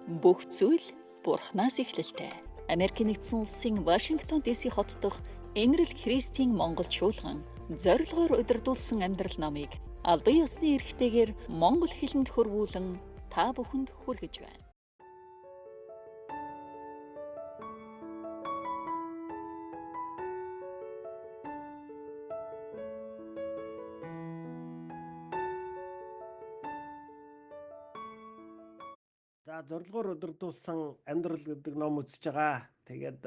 Бүх зүйл Бурханаас эхлэлтэй. Америкийн нэгдсэн улсын Вашингтон DC хот дахь Энэрэл Христийн Монгол чуулган зорилгоор удирдуулсан амьдрал номыг албан ёсны эрхтэйгээр монгол хэлэнд хөрвүүлэн та бүхэнд хүргэж байна. За, зорилгоор удирдуулсан амьдрал гэдэг ном үзэж байгаа. Тэгээд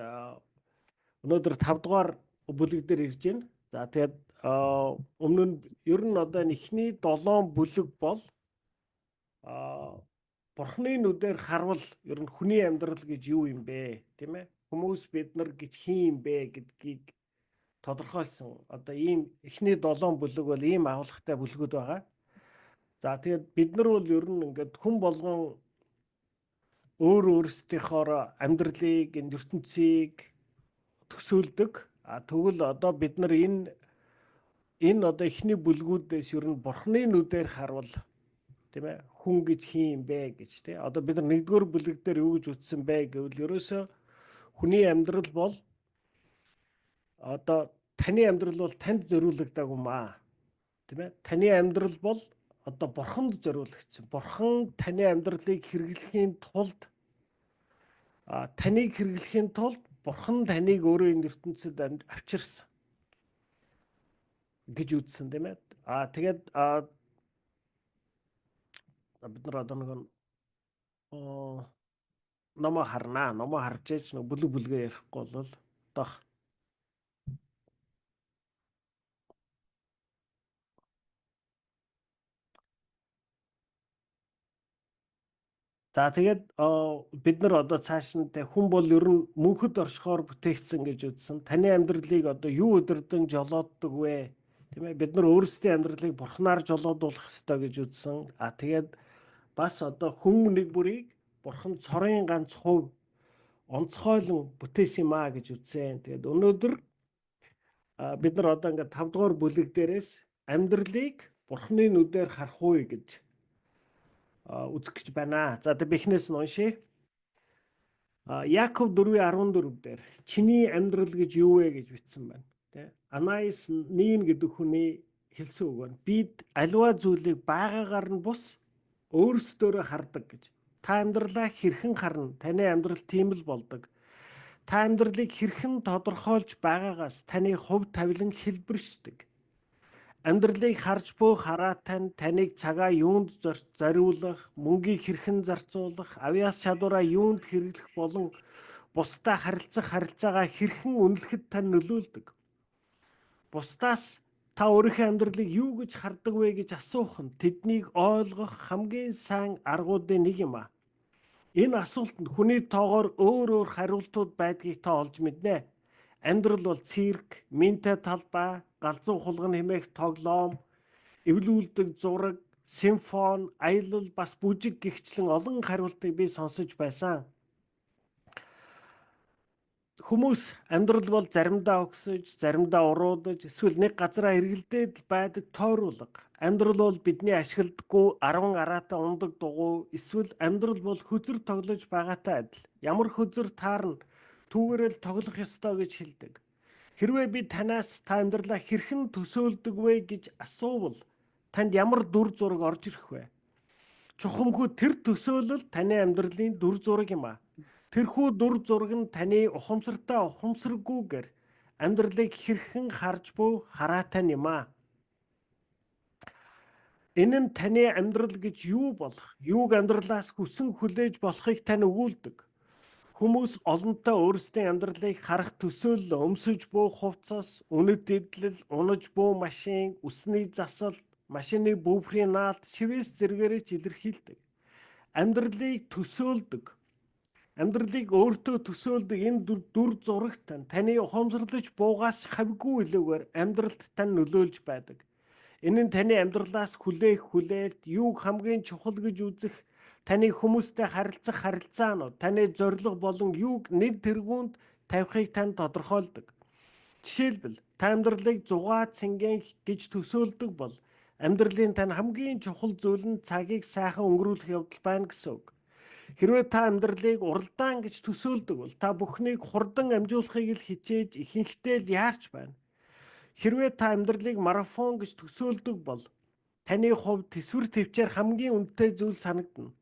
өнөөдөр 5 дугаар бүлэг дээр ирж байна. За, тэгээд өмнө нь ер нь одоо энэ эхний 7 бүлэг бол Бурхны нүдээр харвал ер нь хүний амьдрал гэж юу юм бэ, тийм ээ? Хүмүүс бид нар гэж хин юм бэ гэдгийг тодорхойлсон. Одоо ийм эхний 7 бүлэг бол ийм агуулгатай бүлгүүд байгаа. За, тэгээд бид нар бол ер нь ингээд хүн болгон өөр өөрсдийнхөө амьдралыг, энэ ертөнцийг төсөөлдөг. А тэгвэл одоо бид нар энэ одоо эхний бүлгүүдээс ер нь Бурхны нүдээр харвал, тийм ээ, хүн гэж хин юм бэ гэж, тийм. Одоо бид нар нэгдүгээр бүлэг дээр юу гэж үтсэн бэ гэвэл ерөөсөө хүний амьдрал бол одоо таны амьдрал бол танд зориулагдаагүй маа. Тийм ээ. Таны амьдрал бол одоо Бурханд зориулагдсан. Бурхан таны амьдралыг хэрэглэхийн тулд, таныг хэрэглэхийн тулд Бурхан таныг өөрөө энэ ертөнцид авчирсан гэж үзсэн, тийм ээ. А тэгээд бид нар одоо нэг номоо харнаа. Номоо харж ээж нэг бүлэг бүлгээ ярихгүй бол одоох. За, тэгээд бид нар одоо цааш нь хүн бол ер нь мөнхөд оршихоор бүтээгдсэн гэж үзсэн. Таны амьдралыг одоо юу удирдан жолооддог вэ? Тийм ээ, бид нар өөрсдийн амьдралыг Бурханаар жолоодуулах ёстой гэж үзсэн. А тэгээд бас одоо хүн нэг бүрийг Бурхан цорын ганц хувь онцгойлон бүтээсэн юм а гэж үзсэн. Тэгээд өнөөдөр бид нар одоо ингээд 5 дугаар бүлэг дээрээс амьдралыг Бурханы нүдээр харах уу гэж үзэх гэж байна. За, тэг би эхнээс нь уншъя. Яков 4:14 дээр чиний амьдрал гэж юу вэ гэж бичсэн байна. Тэ? Анаис Нин гэдэг хүний хэлсэн үг байна. Бид аливаа зүйлийг байгаагаар нь бус өөрсдөөрөө хардаг гэж. Та амьдралаа хэрхэн харна, таны амьдрал тийм л болдог. Та амьдралыг хэрхэн тодорхойлж байгаагаас таны хувь тавилан хэлбэршдэг. Амьдралыг харж буй хараатай нь таныг цагаа юунд зориулах, мөнгийг хэрхэн зарцуулах, авьяас чадвараа юунд хэрэглэх болон бусдаа харилцах харилцаагаа хэрхэн үнэлэхэд тань нөлөөлдөг. Бусдаас та өөрийнхөө амьдралыг юу гэж хардаг вэ гэж асуух нь тэднийг ойлгох хамгийн сайн аргуудын нэг юм а. Энэ асуултанд хүний тоогоор өөр өөр хариултууд байдгийг та олж мэднэ. Амьдрал бол цирк, минтэй талбай, галзуу хулгана хэмээх тоглоом, эвлүүлдэг зураг, симфони, аялал, бас бүжиг гихчлэн олон хариултыг би сонсож байсан. Хүмүүс амьдрал бол заримдаа өгсөж, заримдаа уруудаж, эсвэл нэг газараа эргэлдээд байдаг тойруулга. Амьдрал бол бидний ашигладаггүй 10 араатай ундаг дугуй, эсвэл амьдрал бол хөзөр тоглож байгаатай адил. Ямар хөзөр таарна, түүгээрэл тоглох ёстой гэж хэлдэг. Хэрвээ би танаас та амьдралаа хэрхэн төсөөлдөг вэ гэж асуувал танд ямар дүр зураг орж ирэх вэ? Чухамхүү тэр төсөөлөл таны амьдралын дүр зураг юм а. Тэрхүү дүр зураг нь таны ухамсартай ухамсаргүйгээр амьдралыг хэрхэн харж буй хараатай юм а. Энэ нь таны амьдрал гэж юу болох, юуг амьдралаас хүсэн хүлээж болохыг тань өгүүлдэг. Хүмүүс олонтаа өөрсдийн амьдралыг харах төсөөлөл өмсөж буй хувцас, үнэт эдлэл, унаж буй машин, үсний засалт, машины бүүврийн наалт, шивээс зэргээрээ ч илэрхийлдэг. Амьдралыг төсөөлдөг. Амьдралыг өөртөө төсөөлдөг энэ дүр зурагт таны ухамсарлаж буугаас ч хавьгүй илүүгээр амьдралд тань нөлөөлж байдаг. Энэ нь таны амьдралаас хүлээх хүлээлт, юуг хамгийн чухал гэж үзэх, таны хүмүүстэй харилцах харилцаанууд, таны зорилго болон юуг нэг тэргуунд тавихыг тань тодорхойлдог. Жишээлбэл, та амьдралыг зугаа цэнгэн гэж төсөөлдөг бол амьдралын тань хамгийн чухал зүйл нь цагийг сайхан өнгөрүүлэх явдал байна гэсэн үг. Хэрвээ та амьдралыг уралдаан гэж төсөөлдөг бол та бүхнийг хурдан амжуулахыг л хичээж ихэнхдээ л яарч байна. Хэрвээ та амьдралыг марафон гэж төсөөлдөг бол таны хувьд төсвөр төвчээр хамгийн үнэтэй зүйл санагдана.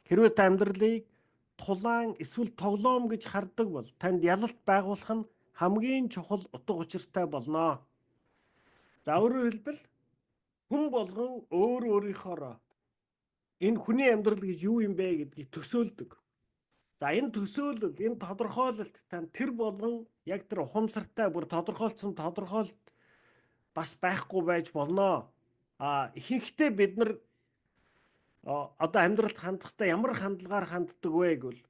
Хэрвээ та амьдралыг тулаан эсвэл тоглоом гэж хардаг бол танд ялалт байгуулах нь хамгийн чухал утга учиртай болно. За, өөрөөр хэлбэл, хүн болгон өөр өөрийнхоороо энэ хүний амьдрал гэж юу юм бэ гэдгийг төсөөлдөг. За, энэ төсөөлөл, энэ тодорхойлолт тань тэр болгон яг тэр ухамсартай бүр тодорхойлцсон тодорхойлолт бас байхгүй байж болно. А ихэнхдээ бид нар одоо амьдралд хандахдаа ямар хандлагаар ханддаг вэ гэвэл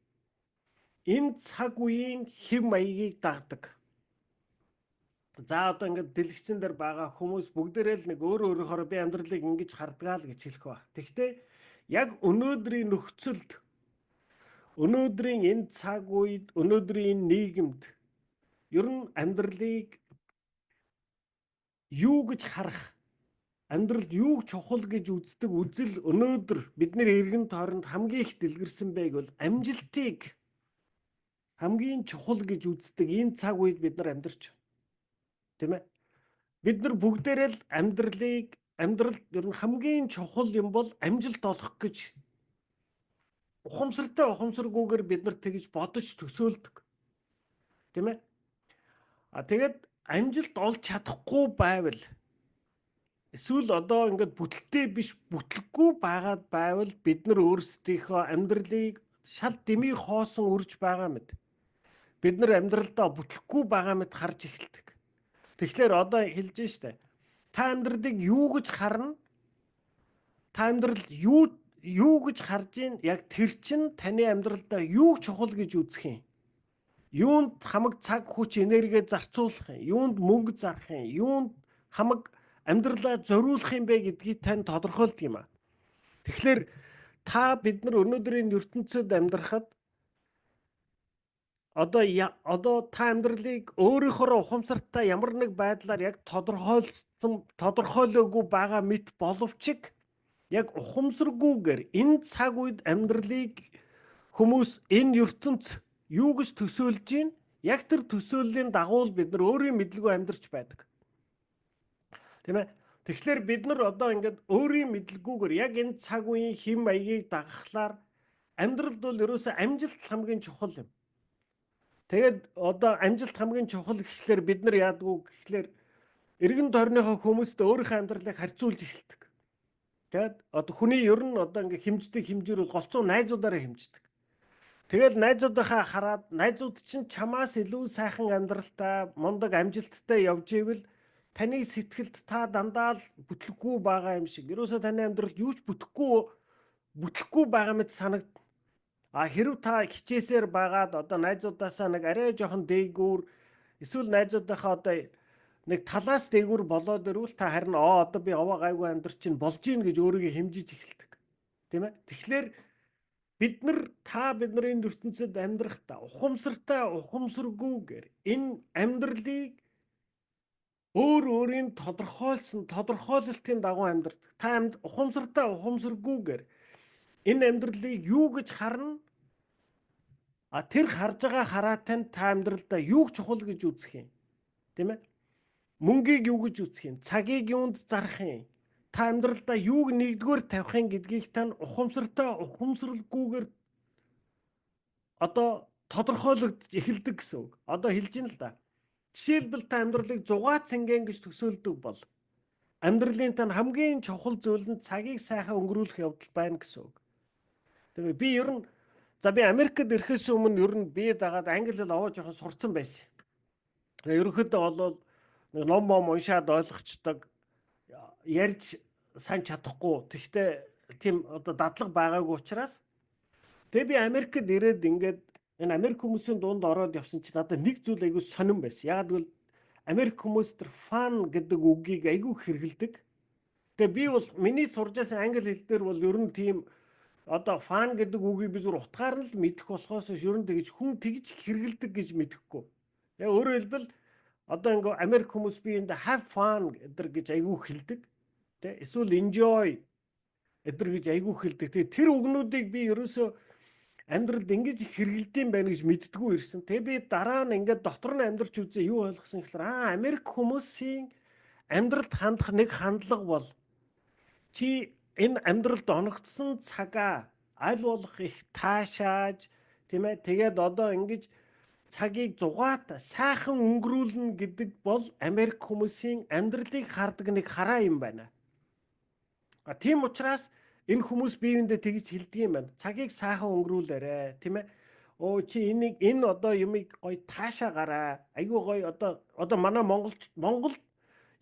энэ цаг үеийн хэв маягийг дагдаг. За, одоо ингээд дэлгэцэн дээр байгаа хүмүүс бүгдээрээ л нэг өөр өөрөөхөөр би амьдралыг ингэж хардгаа л гэж хэлэх байх. Тэгэхдээ яг өнөөдрийн нөхцөлд, өнөөдрийн энэ цаг үед, өнөөдрийн энэ нийгэмд ер нь амьдралыг юу гэж харах, амьдралд юуг чухал гэж үздэг үзэл өнөөдөр бидний эргэн тойронд хамгийн их дэлгэрсэн байг бол амжилтыг хамгийн чухал гэж үздэг энэ цаг үед бид нар амьдарч байна. Тийм ээ. Бид нар бүгдээрээ л амьдралыг, амьдралд ер нь хамгийн чухал юм бол амжилт олох гэж ухамсартай ухамсаргүйгээр бид нар тэгж бодож төсөөлдөг. Тийм ээ. А тэгээд амжилт олж чадахгүй байвал эсвэл одоо ингээд бүтэлтэй биш, бүтлэхгүй байгаад байвал бид нар өөрсдийнхөө амьдралыг шал дэмий хоосон үрж байгаа мэт, бид нар амьдралдаа бүтлэхгүй байгаа мэт харж эхэлдэг. Тэгэхээр одоо хэлж штэ. Та амьдралыг юу гэж харна? Та амьдрал юу юу гэж харж ийн, яг тэр чин таны амьдралдаа юу чухал гэж үзэх юм? Юунд хамаг цаг хүч энерги зарцуулах юм? Юунд мөнгө зарах юм? Юунд хамаг амьдралаа зориулах юм бэ гэдгийг тань тодорхойлдог юм а. Тэгэхээр та бид нар өнөөдрийн ертөнцид амьдрахад одоо та амьдралыг өөрийнхөө ухамсартай ямар нэг байдлаар яг тодорхойлсон, тодорхойлоогүй байгаа мэт боловч яг ухамсаргүйгээр энэ цаг үед амьдралыг хүмүүс, энэ ертөнц юу гэж төсөөлж байна? Яг тэр төсөөллийн дагуу бид нар өөрийн мэдлгүй амьдарч байдаг. Тийм ээ. Тэгэхээр бид нар одоо ингээд өөрийн мэдлгүйгээр яг энэ цаг үеийн хэм маягийг дагахлаар амьдралд бол ерөөсөө амжилт хамгийн чухал юм. Тэгээд одоо амжилт хамгийн чухал гэхлээр бид нар яадгүй гэхлээр эргэн тойрныхоо хүмүүстээ өөрийнхөө амьдралыг харьцуулж эхэлдэг. Тэгээд одоо хүний ер нь одоо ингээ хэмждэг хэмжээр бол голцоо найзуудаараа хэмждэг. Тэгэл найзуудынхаа хараад, найзууд чинь чамаас илүү сайхан амьдралтай, мундаг амжилттай явж ивэл таны сэтгэлд та дандаа л бүтлэхгүй байгаа юм шиг. Ерөөсөө таны амьдралд юу ч бүтлэхгүй байгаа мэт санагдана. А хэрв та хичээсээр байгаад одоо найзуудаасаа нэг арай жоохон дээгүүр эсвэл найзуудынхаа одоо нэг талаас дээгүүр болоод ирвэл та харин одоо би овоо гайгүй амьдрч чинь болж гин гэж өөрийгөө хэмжиж эхэлдэг. Тийм ээ? Тэгэхээр бид нар, та бид нар энэ ертөнцид амьдрахдаа ухамсартай ухамсаргүйгээр энэ амьдралыг өөр өөрийн тодорхойлсон тодорхойлолтын дагуу амьдардаг. Та амьд ухамсартай ухамсаргүйгээр энэ амьдралыг юу гэж харна? А тэр харж байгаа хараатай нь та амьдралдаа юуг чухал гэж үзэх юм? Тийм ээ? Мөнгийг юу гэж үзэх юм? Цагийг юунд зарах юм? Та амьдралдаа юуг нэгдүгээр тавих юм гэдгийг тань ухамсартай ухамсаралгүйгээр одоо тодорхойлогдож эхэлдэг гэсэн үг. Одоо хэлж ин л да. Жишээлбэл, та амьдралыг зугаа цэнгэн гэж төсөөлдөг бол амьдралын тань хамгийн чухал зүйл нь цагийг сайхан өнгөрүүлэх явдал байна гэсэн үг. Тийм ээ, би ер нь, за, би Америкт ирэхээс өмнө ер нь би дагаад англи хэл овоо жоохон сурцсан байсан. Тэгээ ерөнхийдөө бол нэг ном мом уншаад ойлгочдөг, ярьж сайн чадахгүй. Тэгэхдээ тийм одоо дадлага байгаагүй учраас тэгээ би Америкт ирээд ингээд энэ Америк хүмүүсийн дунд ороод явсан чинь надад нэг зүйл айгүй сонирн байсан. Яг гэвэл Америк хүмүүс тэр fun гэдэг үгийг айгүй хэрэглэдэг. Тэгээ би бол миний сурж байсан англи хэл дээр бол ер нь тийм одоо fun гэдэг үгийг би зүр утгаар нь л мэдэх болохоос ер нь тэгж хүн тэгж хэрэглэдэг гэж мэдэхгүй. Тэгээ өөрөөр хэлбэл, одоо ингээ Америк хүмүүс би энд have fun гэдэр гэж айгүй хэлдэг. Тэ, эсвэл enjoy эдэр гэж айгүй хэлдэг. Тэгээ тэр үгнүүдийг би ерөөсөө амьдралд ингэж их хэрэгэлдэм байх гэж мэддэггүй ирсэн. Тэгээ би дараа нь ингээд дотор нь амьдарч үзээ юу ойлгосон гэхээр Америк хүмүүсийн амьдралд хандах нэг хандлага бол чи энэ амьдралд оногдсон цагаа аль болох их таашааж, тийм ээ, тэгээд одоо ингэж цагийг зугаат сайхан өнгөрүүлнэ гэдэг бол Америк хүмүүсийн амьдралыг хардаг нэг хараа юм байна. А тийм учраас энэ хүмүүс биеиндээ тэгж хэлдэг юм байна. Цагийг сайхан өнгөрүүлээрэ, тийм ээ. Өө чи энийг энэ одоо юмыг гоё таашаа гараа. Айгүй гоё одоо манай Монгол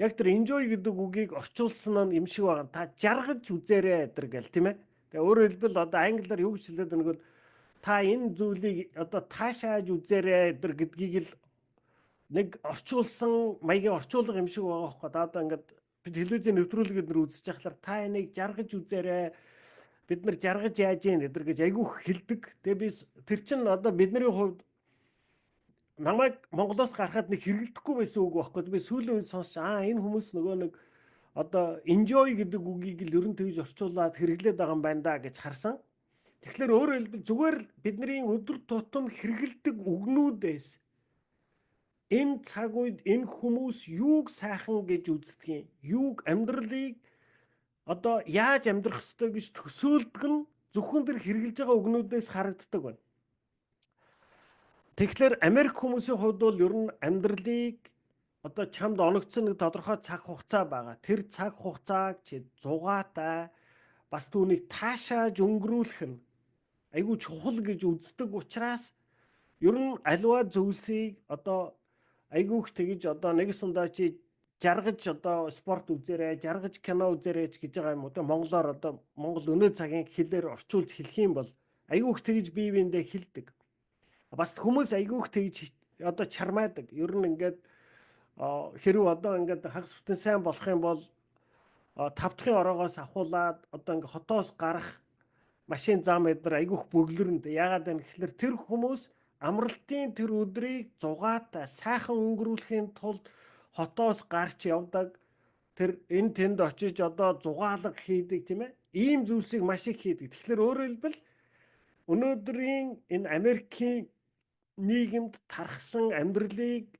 яг тэр enjoy гэдэг үгийг орчуулсан нь юм шиг байгаа. Та жаргаж үзээрэй гэдэг гэл, тийм ээ. Тэгээ өөрөөр хэлбэл одоо англиар юу гэж хэлээд байгаа нь та энэ зүйлийг одоо таашааж үзээрэй гэдгийг л нэг орчуулсан маягийн орчуулга юм шиг байгаа хөөхгүй. Та одоо ингээд бид телевизийн нэвтрүүлгээр нэр үзэж байхлаар та энийг жаргаж үзээрэй. Бид нар жаргаж яаж юм эдэр гэж айгүйх хэлдэг. Тэгээ би тэр чин одоо бидний хувьд намайг Монголоос гарахад нэг хэрэгэлдэхгүй байсан үг байхгүй. Би сүүлийн үед сонсч энэ хүмүүс нөгөө нэг одоо enjoy гэдэг үгийг л ерөн тэгж орчуулад хэрэглээд байгаа юм байна да гэж харсан. Тэгэхээр өөрөөр хэлбэл зүгээр л бидний өдөр тутам хэрэгэлдэг үгнүүдээс энэ цаг үед энэ хүмүүс юуг сайхан гэж үздэг юм, юуг амьдралыг одоо яаж амьдрах ёстой гэж төсөөлдөг нь зөвхөн тэр хэрэглэж байгаа үгнүүдээс харагддаг байна. Тэгэхээр Америк хүмүүсийн хувьд бол ер нь амьдралыг одоо чамд оногдсон нэг тодорхой цаг хугацаа байгаа. Тэр цаг хугацааг чи зугаатай бас түүнийг таашааж өнгөрүүлэх нь айгүй чухал гэж үздэг учраас ер нь аливаа зүйлсийг одоо айгүйх тэгж одоо нэг сундаа чи жаргаж одоо спорт үзээрэй, жаргаж кино үзээрэй гэж байгаа юм уу? Монголоор одоо Монгол өнөө цагийн хэлээр орчуулж хэлэх юм бол айгүйх тэгж бие биендээ хэлдэг. Бас хүмүүс айгүйх тэгж одоо чармаадаг. Ер нь ингээд хэрв одоо ингээд хагас бүтэн сайн болох юм бол тав дахын ороогоос ахуулаад одоо ингээд хотоос гарах машин зам эдэр айгүйх бөглөрөнд. Яагаад вэ гэхэлэр тэр хүмүүс амралтын тэр өдрийг зугаатай сайхан өнгөрүүлэхийн тулд хотоос гарч явдаг, тэр энэ тэнд очиж одоо зугаалга хийдэг, тийм ээ. Ийм зүйлсийг маш их хийдэг. Тэгэхээр өөрөөр хэлбэл өнөөдрийн энэ Америкийн нийгэмд тархсан амьдралыг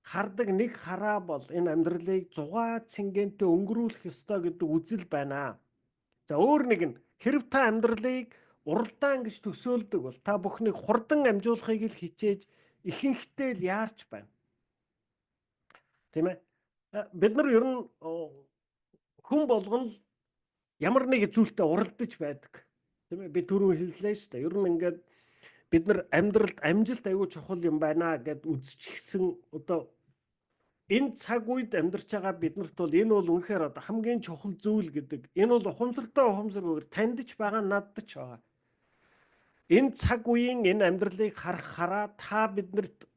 хардаг нэг хараа бол энэ амьдралыг зугаа цэнгэнтэй өнгөрүүлэх ёстой гэдэг үзэл байна. За өөр нэг нь хэрв та амьдралыг уралдаан гэж төсөөлдөг бол та бүхнийг хурдан амжуулахыг л хичээж ихэнхдээ л яарч байна. Тийм ээ. Бид нар ер нь хүн болгон л ямар нэг зүйлтэй уралдаж байдаг. Тийм ээ. Би түрүү хэллээ шүү дээ. Ер нь ингээд бид нар амьдралд амжилт аюул чухал юм байна гэд үзчихсэн одоо энэ цаг үед амьдарч байгаа биднэрт бол энэ бол үнэхээр одоо хамгийн чухал зүйл гэдэг. Энэ бол ухамсартай ухамсаргүйгээр танд ч байгаа, надад ч байгаа. Энэ цаг үеийн энэ амьдралыг харах хараа та биднэрт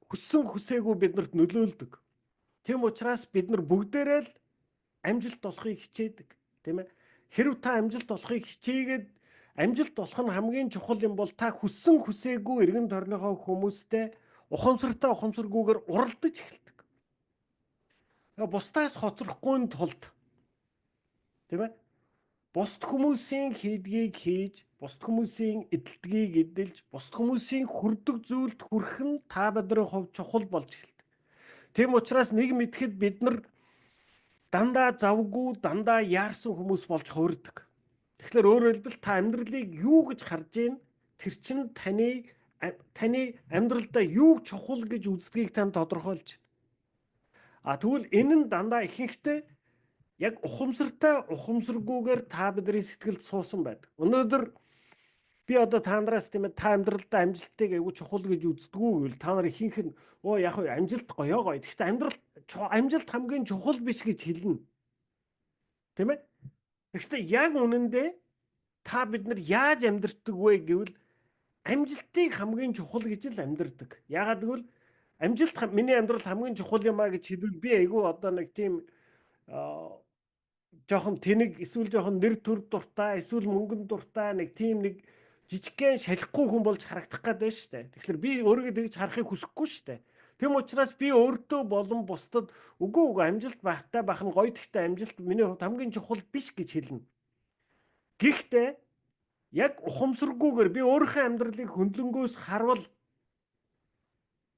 хүссэн хүсээгүй биднэрт нөлөөлдөг. Тийм учраас бид нар бүгдээрээ л амжилт олохыг хичээдэг, тийм ээ. Хэрв та амжилт олохыг хичээгээд амжилт олох нь хамгийн чухал юм бол та хүссэн хүсээгүй эргэн тойрныхоо хүмүүстэй ухамсартай ухамсаргүйгээр уралдаж эхэлдэг. Бусдаас хоцрохгүй тулд, тийм ээ. Бусд хүмүүсийн хийдгийг хийж, бусд хүмүүсийн эдэлдгийг эдэлж, бусд хүмүүсийн хүрдэг зүйлд хүрэх нь та бидний хувьд чухал болж эхэлдэг. Тийм учраас нэг мэдэхэд бид нар дандаа завгүй, дандаа яарсан хүмүүс болж хувирдаг. Тэгэхээр өөрөөр хэлбэл та амьдралыг юу гэж харж байна? Тэр чинь таны амьдралдаа юуг чухал гэж үздгийг тань тодорхойлж байна. А тэгвэл энэ нь дандаа ихэнхдээ яг ухамсартай ухамсаргүйгээр та бидний сэтгэлд суусан байдаг. Өнөөдөр би одоо та нараас тийм ээ та амьдралдаа амжилтыг айгүй чухал гэж үздэггүй гэвэл та нар ихэнх нь өө яг хөө амжилт гоё гоё. Гэхдээ амьдрал амжилт хамгийн чухал биш гэж хэлнэ. Тийм ээ? Гэхдээ яг үнэндээ та бид нар яаж амьдрдаг вэ гэвэл амжилтыг хамгийн чухал гэж л амьдрдаг. Яагаад гэвэл амжилт миний амьдрал хамгийн чухал юм а гэж хэлвэл би айгүй одоо нэг тийм жоохон тэнэг эсвэл жоохон нэр төр дуртай эсвэл мөнгөн дуртай нэг тийм нэг жижигхэн шалихгүй хүн болж харагдах гээд байна шүү дээ. Тэгэхээр би өөрийгөө тэгж харахыг хүсэхгүй шүү дээ. Тийм учраас би өөртөө болон бусдад үгүй амжилт байхтай байх нь гоё, гэхдээ амжилт миний хувьд хамгийн чухал биш гэж хэлнэ. Гэхдээ Яг ухамсаргүйгээр би өөрийнхөө амьдралыг хөндлөнгөөс харвал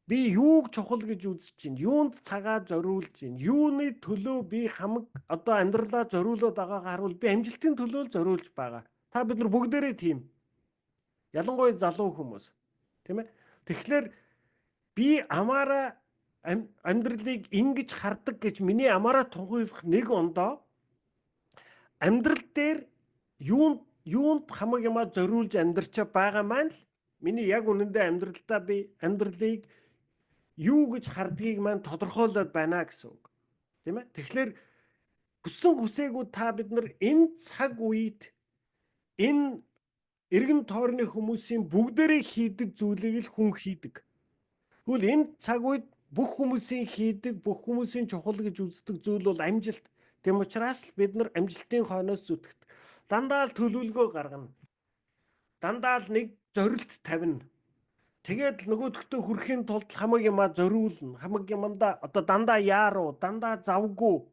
би юуг чухал гэж үзэж чинь, юунд цагаа зориулж чинь, юуны төлөө би хамаг одоо амьдралаа зориулаад байгаагаа харвал би амжилтын төлөө л зориулж байгаа. Та бид нар бүгдээрээ тийм. Ялангуяа залуу хүмүүс. Тийм ээ? Тэгэхээр би амаараа амьдралыг ингэж хардаг гэж миний амаараа тунхаглах нэг ондоо амьдрал дээр юунд хамаг юмаа зориулж амьдарч байгаа маань л миний яг үнэндээ амьдралдаа би амьдралыг юу гэж хардгийг маань тодорхойлоод байна гэсэн үг. Тийм ээ? Тэгэхээр хүссэн хүсээгүй та бид нар энэ цаг үед энэ эргэн тойрны хүмүүсийн бүгдээрээ хийдэг зүйлийг л хүн хийдэг. Тэгвэл энэ цаг үед бүх хүмүүсийн хийдэг, бүх хүмүүсийн чухал гэж үздэг зүйл бол амжилт. Тэм учраас л бид нар амжилтын хойноос зүтгэдэг. Дандаа л төлөвлөгөө гаргана. Дандаа л нэг зорилт тавина. Тэгээд л нөгөөдөгтөө хүрэхийн тулд хамаг юмаа зориулна. Хамаг юмдаа одоо дандаа яаруу, дандаа завгүй.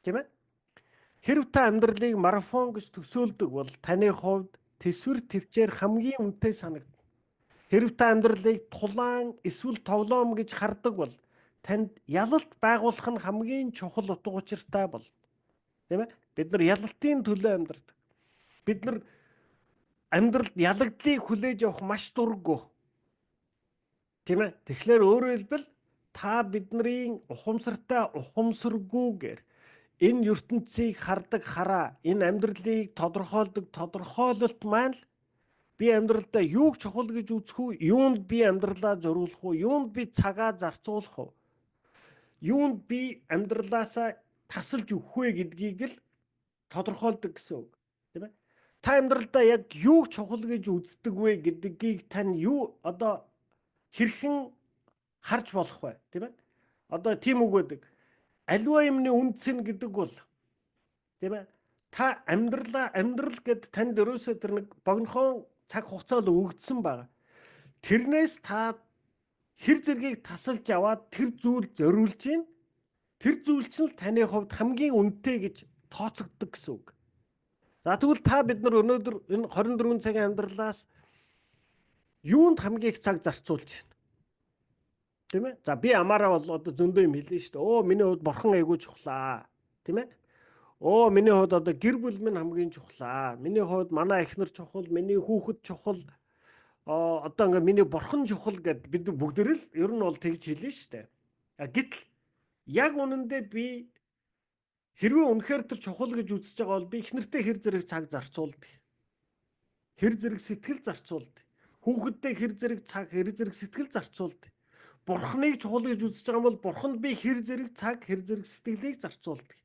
Тийм ээ? Хэрв та амьдралыг марафон гэж төсөөлдөг бол таны хувьд төсвөр төвчээр хамгийн үнэтэй санагдана. Хэрв та амьдралыг тулаан эсвэл тоглоом гэж хардаг бол танд ялалт байгуулах нь хамгийн чухал утга учиртай бол. Тийм ээ? Бид нар ялалтын төлөө амьдардаг. Бид нар амьдралд ялагдлыг хүлээж авах маш дурггүй. Тийм ээ? Тэгэхээр өөрөөр хэлбэл та бидний ухамсартай ухамсаргүйгээр энэ ертөнцийг хардаг хараа, энэ амьдралыг тодорхойлдог тодорхойлолт маань л би амьдралдаа юуг чухал гэж үзэх үү, юунд би амьдралаа зориулах уу, юунд би цагаа зарцуулах уу, юунд би амьдралаасаа тасалж өгөх вэ гэдгийг л тодорхойлдог гэсэн үг. Тийм ээ? Та амьдралдаа яг юуг чухал гэж үздэг вэ гэдгийг тань юу одоо хэрхэн харж болох вэ? Тийм ээ? Одоо тийм үг байдаг. Аливаа юмны үнц нь гэдэг бол тийм ээ? Та амьдралаа амьдрал гэд танд ерөөсөө тэр нэг богинохон цаг хугацаа л өгдсөн байгаа. Тэрнээс та хэр зэргийг тасалж аваад тэр зүйл зориулж байна. Тэр зүйл чинь л таны хувьд хамгийн үнэтэй гэж тооцогддог гэсэн үг. За тэгвэл та бид нар өнөөдөр энэ 24 цагийн амьдралаас юунд хамгийн их цаг зарцуулж байна? Тийм ээ? За би амаараа бол одоо зөндөө юм хэлнэ шүү дээ. Өө миний хувьд бурхан айгүй чухлаа. Тийм ээ? Өө миний хувьд одоо гэр бүл минь хамгийн чухлаа. Миний хувьд манай эхнэр чухал, миний хүүхэд чухал. Одоо ингээ миний бурхан чухал гэд бид бүгдээр л ер нь бол тэгж хэлнэ шүү дээ. Гэтэл яг үнэндээ би хэрвээ үнэхээр тэр чухал гэж үзэж байгаа бол би эхнэртэй хэр зэрэг цаг зарцуулдаг. Хэр зэрэг сэтгэл зарцуулдаг. Хүүхэдтэй хэр зэрэг цаг, хэр зэрэг сэтгэл зарцуулдаг. Бурханыг чухал гэж үзэж байгаа бол бурханд би хэр зэрэг цаг, хэр зэрэг сэтгэлийг зарцуулдаг.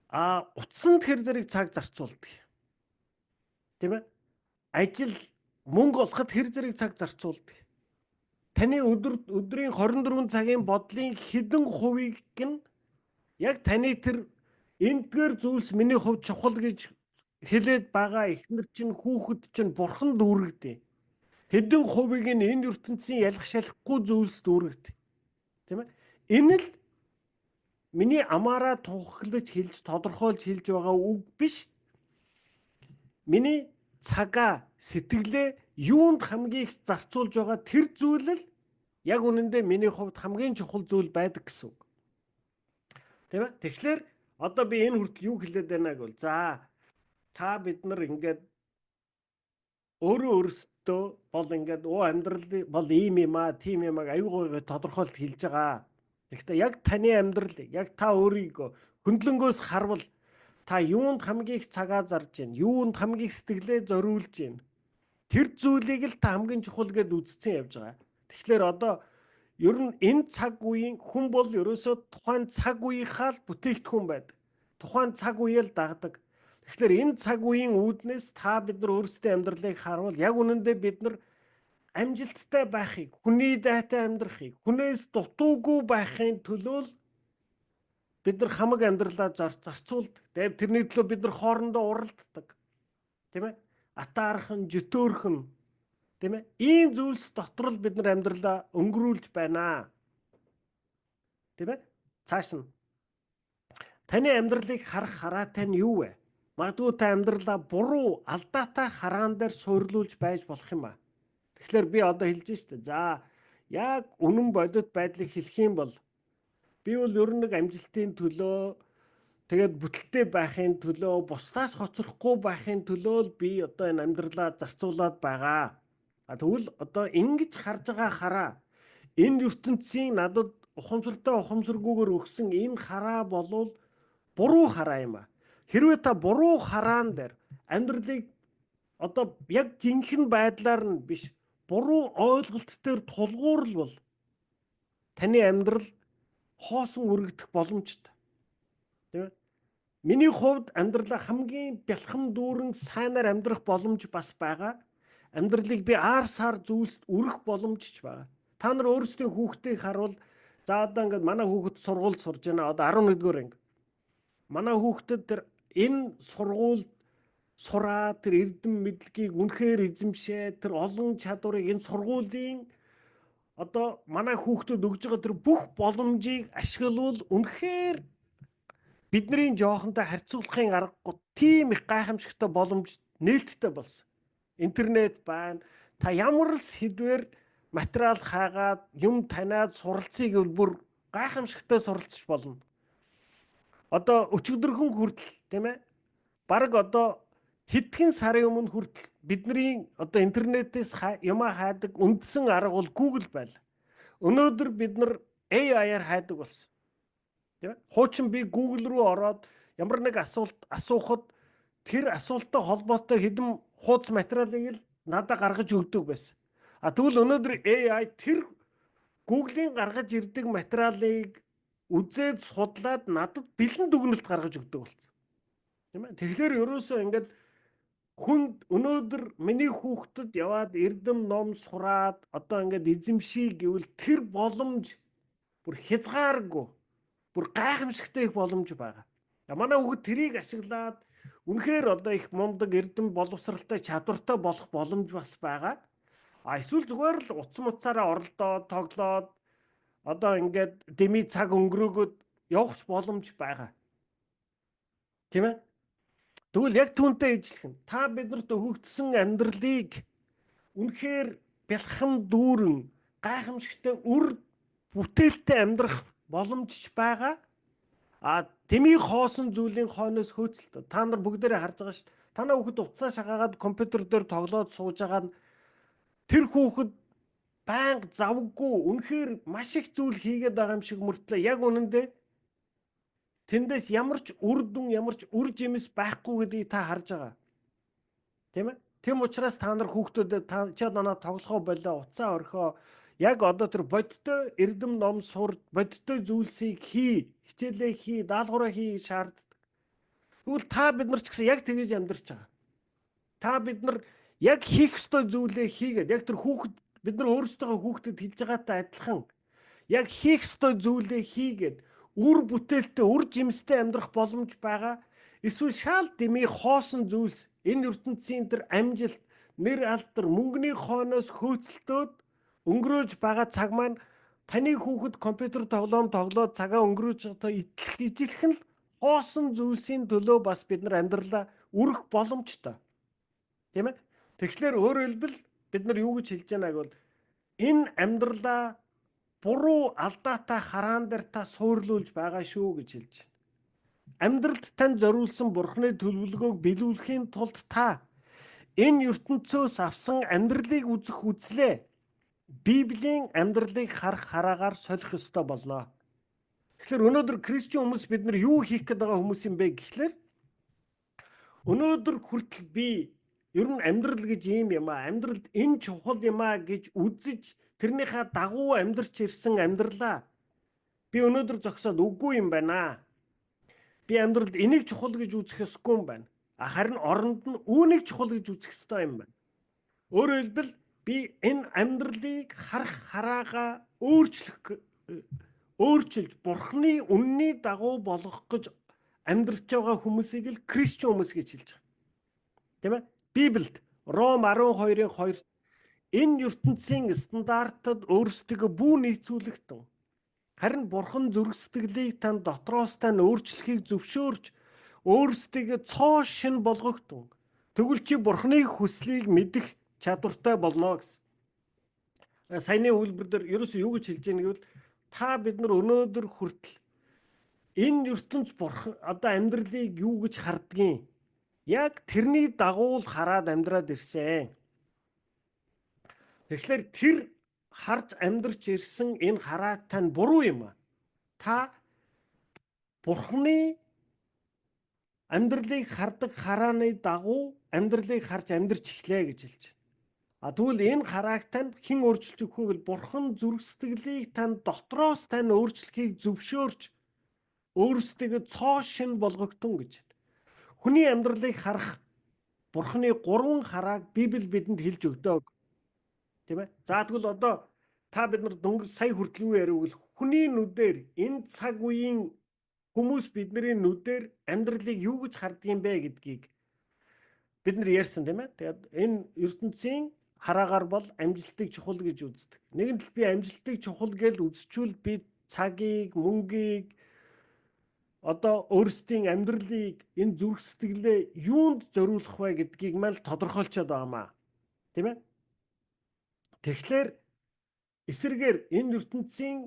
А утсанд хэр зэрэг цаг зарцуулдаг. Тийм ээ? Ажил мөнгө олоход хэр зэрэг цаг зарцуулдаг. Таны өдрийн 24 цагийн бодлын хэдэн хувийг нь яг таны тэр эндгээр зүйлс миний хувьд чухал гэж хэлээд байгаа эхнэр чинь хүүхэд чинь бурхан дүүрэгдээ. Хэдэн хувийг нь энэ ертөнцийн ялах шалахгүй зүйлс дүүрэгдээ. Тийм ээ? Энэ л миний амаараа тунхаглаж хэлж тодорхойлж хэлж байгаа үг биш. Миний цагаа, сэтгэлээ юунд хамгийн их зарцуулж байгаа тэр зүйл л яг үнэндээ миний хувьд хамгийн чухал зүйл байдаг гэсэн үг. Тийм ээ? Тэгэхээр одоо би энэ хүртэл юу хэлээд байна гэвэл за та бид нар ингээд өөрөө өөрсдөө бол ингээд амьдрал бол ийм юм аа, тийм юм аа аюу гой тодорхойлт хэлж байгаа. Тэгэхдээ яг таны амьдрал, яг та өөрийгөө хөндлөнгөөс харвал та юунд хамгийн их цагаа зарж байна, юунд хамгийн их сэтгэлээ зориулж байна. Тэр зүйлийг л та хамгийн чухал гэд үзсэн явж байгаа. Тэгэхээр одоо ер нь энэ цаг үеийн хүн бол ерөөсөө тухайн цаг үеийнхаа л бүтээгдэхүүн байдаг. Тухайн цаг үеэл дагдаг. Тэгэхээр энэ цаг үеийн үүднээс та бид нар өөрсдийн амьдралыг харвал яг үнэндээ бид нар амжилттай байхыг, хүний дайтай амьдрахыг, хүнээс дутуугүй байхын төлөө л бид нар хамаг амьдралаа зарцуулдаг. Тэгээд тэрний төлөө бид нар хоорондоо уралддаг. Тийм ээ? Атаархан, жөтөөрхөн тийм ээ? Ийм зүйлс дотор л бид нар амьдралаа өнгөрүүлж байна. Тийм ээ? Цааш нь таны амьдралыг харах хараатай нь юу вэ? Магадгүй та амьдралаа буруу, алдаатай хараан дээр суйрлуулж байж болох юм а. Тэгэхээр би одоо хэлж штэ. За, яг үнэн бодит байдлыг хэлэх юм бол би бол ер нь нэг амжилтын төлөө, тэгээд бүтэлтэй байхын төлөө, бусдаас хоцрохгүй байхын төлөө л би одоо энэ амьдралаа зарцуулаад байгаа. А тэгвэл одоо ингэж харж байгаа хараа, энэ ертөнцийн надад ухамсартай ухамсаргүйгээр өгсөн энэ хараа болвол буруу хараа юм а. Хэрвээ та буруу хараан дээр амьдралыг одоо яг жинхэнэ байдлаар нь биш, буруу ойлголт дээр тулгуурлавал таны амьдрал хоосон үргэлдэх боломжтой. Тийм ээ? Миний хувьд амьдралаа хамгийн бялхам дүүрэн сайнаар амьдрах боломж бас байгаа. Амьдралыг би аар сар зүйлсд өрөх боломж ч байгаа. Та нар өөрсдийн хүүхдийг харуул, за, одоо ингээд манай хүүхэд сургуульд сурж байна. Одоо 11-р анги. Манай хүүхдэд тэр энэ сургуульд сураа, тэр эрдэм мэдлэгийг үнэхээр эзэмшээ, тэр олон чадварыг, энэ сургуулийн одоо манай хүүхдүүд өгж байгаа тэр бүх боломжийг ашиглавал үнэхээр бидний жоохонтой харьцуулахын аргагүй тийм их гайхамшигтай боломж нээлттэй болсон. Интернет байна. Та ямар л сэдвээр материал хайгаад, юм таниад суралцъя гэвэл бүр гайхамшигтай суралцж болно. Одоо өчигдөрхөн хүртэл, тийм ээ, бараг одоо хэдхэн сарын өмнө хүртэл бидний одоо интернетээс юмаа хайдаг үндсэн арга бол Google байл. Өнөөдөр бид нар AI-аар хайдаг болсон. Тийм ээ? Хуучин би Google руу ороод ямар нэг асуулт асуухад тэр асуулттай холбоотой хэдэн хуудас материалыг л надад гаргаж өгдөг байсан. А тэгвэл өнөөдөр AI тэр Google-ийн гаргаж ирдэг материалыг үзээд, судлаад надад бэлэн дүгнэлт гаргаж өгдөг болсон. Тийм ээ? Тэгэхээр ерөөсөө ингээд хүнд өнөөдөр миний хүүхдэд яваад эрдэм ном сураад одоо ингээд эзэмший гэвэл тэр боломж бүр хязгааргүй, бүр гайхамшигтай их боломж байгаа. Манай хүүхэд тэрийг ашиглаад үнэхээр одоо их мундаг, эрдэм боловсралтай, чадвартай болох боломж бас байгаа. А эсвэл зүгээр л утас муцаараа оролдоод тоглоод одоо ингээд деми цаг өнгөрөөгөөд явах боломж байгаа. Тийм ээ? Тэгвэл яг түүнтэй ижилхэн та биднэрт өгөгдсөн амьдралыг үнэхээр бялхам дүүрэн, гайхамшигтай, үр бүтээлтэй амьдрах боломж ч байгаа. А дэмий хоосон зүйлийн хойноос хөөцөлтөө. Та нар бүгдээрээ харж байгаа шүү дээ. Танай хүүхэд утсаа шахаагаад компьютер дээр тоглоод сууж байгаа нь тэр хүүхэд байнга завгүй, үнэхээр маш их зүйл хийгээд байгаа юм шиг мөртлөө яг үнэндээ тэндээс ямар ч үр дүн, ямар ч үр жимс байхгүй гэдгийг та харж байгаа. Тийм ээ? Тийм учраас та нар хүүхдүүдэд та чи одоо тоглохоо болоо, утсаа орхио, яг одоо тэр бодтой эрдэм ном сур, бодтой зүйлсийг хий, хичээлээ хий, даалгавраа хий гэж шаарддаг. Тэгвэл та бид нар ч гэсэн яг тэгэж амьдарч байгаа. Та бид нар яг хийх ёстой зүйлээ хийгээд, яг тэр хүүхэд бид нар өөрсдөө хүүхдэд хэлж байгаатай адилхан яг хийх ёстой зүйлээ хийгээд үр бүтээлтэй, үр жимстэй амьдрах боломж байгаа. Эсвэл шаал дэмий хоосон зүйлс, энэ ертөнцийн тэр амжилт, нэр алдар, мөнгөний хойноос хөөцөлтөөд өнгөрөөж байгаа цаг маань таны хүүхэд компьютер тоглоом тоглоод цагаа өнгөрөөж байгаадаа итлэх ижилхэн л хоосон зүйлсийн төлөө бас бид нар амьдралаа үрэх боломжтой. Тийм ээ? Тэгэхээр өөрөөр хэлбэл бид нар юу гэж хэлж байгааг бол энэ амьдралаа буруу, алдаатай хараан дээр та суурлуулж байгаа шүү гэж хэлж байна. Амьдралд танд зориулсан Бурхны төлөвлөгөөг биелүүлэхийн тулд та энэ ертөнцөөс авсан амьдралыг үзэх үзлээ Библийн амьдралыг харах хараагаар солих ёстой болно. Тэгэхээр өнөөдөр христчин хүмүүс бид нар юу хийх гээд байгаа хүмүүс юм бэ гэхлээр өнөөдөр хүртэл би ер нь амьдрал гэж ийм юм аа, амьдралд энэ чухал юм аа гэж үзэж, тэрнийхээ дагуу амьдарч ирсэн амьдралаа би өнөөдөр зогсоод үгүй юм байна. Би амьдралд энийг чухал гэж үзэх ёсгүй юм байна. А харин оронд нь үүнийг чухал гэж үзэх ёстой юм байна. Өөрөөр хэлбэл би энэ амьдралыг харах хараагаа өөрчилж, Бурхны үнний дагуу болгох гэж амьдарч байгаа хүмүүсийг л христчин хүмүүс гэж хэлж байгаа. Тийм ээ? Библиэд Ром 12-ын 2 энэ ертөнцийн стандартад өөрсдийгөө бүү нийцүүлэгтэн, харин Бурхан зүрх сэтгэлийг тань дотроос тань өөрчлөхийг зөвшөөрч Өөрсдийгөө цоо шин болгогдсон. Тэгвэл чи Бурхны хүслийг мэдэх чадвартай болно гэсэн. Саяны өгүүлбэр дээр ерөөсөө юу гэж хэлж байгаа гэвэл та бид нар өнөөдөр хүртэл энэ ертөнц бурхан одоо амьдралыг юу гэж хардгийг яг тэрний дагуу л хараад амьдраад ирсэн. Тэгэхээр тэр харж амьдрч ирсэн энэ хараат тань буруу юм а. Та Бурханы амьдралыг хардаг харааны дагуу амьдралыг харж амьдрч эхлэе гэж хэлж байна. А тэгвэл энэ харааг тань хэн өөрчилж өгөх вэ гэвэл Бурхан зүрх сэтгэлийг тань дотроос тань өөрчлөхийг зөвшөөрч өөрсдийгөө цоо шин болгогдсон гэж. Хүний амьдралыг харах Бурханы гурван харааг Библи бидэнд хэлж өгдөг. Тийм ээ. За тэгвэл одоо та бид нар дөнгөж сая хүртэл юу ярив гэвэл хүний нүдээр энэ цаг үеийн хүмүүс бидний нүдээр амьдралыг юу гэж харддаг юм бэ гэдгийг бид нар ярьсан, тийм ээ. Тэгээд энэ ертөнцийн хараагаар бол амжилтыг чухал гэж үздэг. Нэгэн тал би амжилтыг чухал гэж үзчихвэл би цагийг, мөнгийг, одоо өөрсдийн амьдралыг, энэ зүрх сэтгэлээ юунд зориулах вэ гэдгийг мал тодорхойлцоод байгаамаа. Тийм ээ? Тэгэхээр эсрэгээр энэ ертөнцийн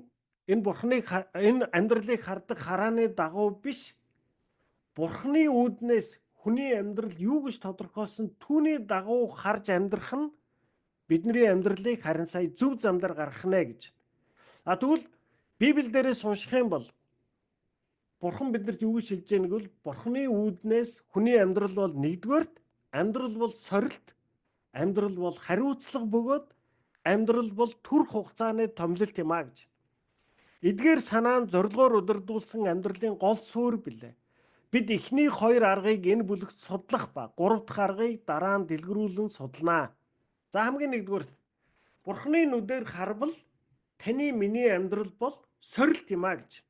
энэ бурхныг энэ амьдралыг хардаг харааны дагуу биш, Бурхны үүднээс хүний амьдрал юу гэж тодорхойлсон түүний дагуу харж амьдрах нь бидний амьдралыг харин сая зөв зам дээр гаргах нэ гэж. А тэгвэл Библи дээрээс унших юм бол Бурхан биднэрт юу гэж хэлж байгааг бол Бурханы үүднээс хүний амьдрал бол нэгдүгээрт амьдрал бол сорилт, амьдрал бол хариуцлага бөгөөд амьдрал бол түр хугацааны томилолт юм а гэж. Эдгээр санаа нь зорилгоор удирдуулсан амьдралын гол суурь билээ. Бид эхний хоёр аргыг энэ бүлэгт судлах ба гурав дахь аргыг дараа нь дэлгэрүүлэн судланаа. За, хамгийн нэгдүгээр Бурханы нүдээр харвал таны миний амьдрал бол сорилт юм а гэж.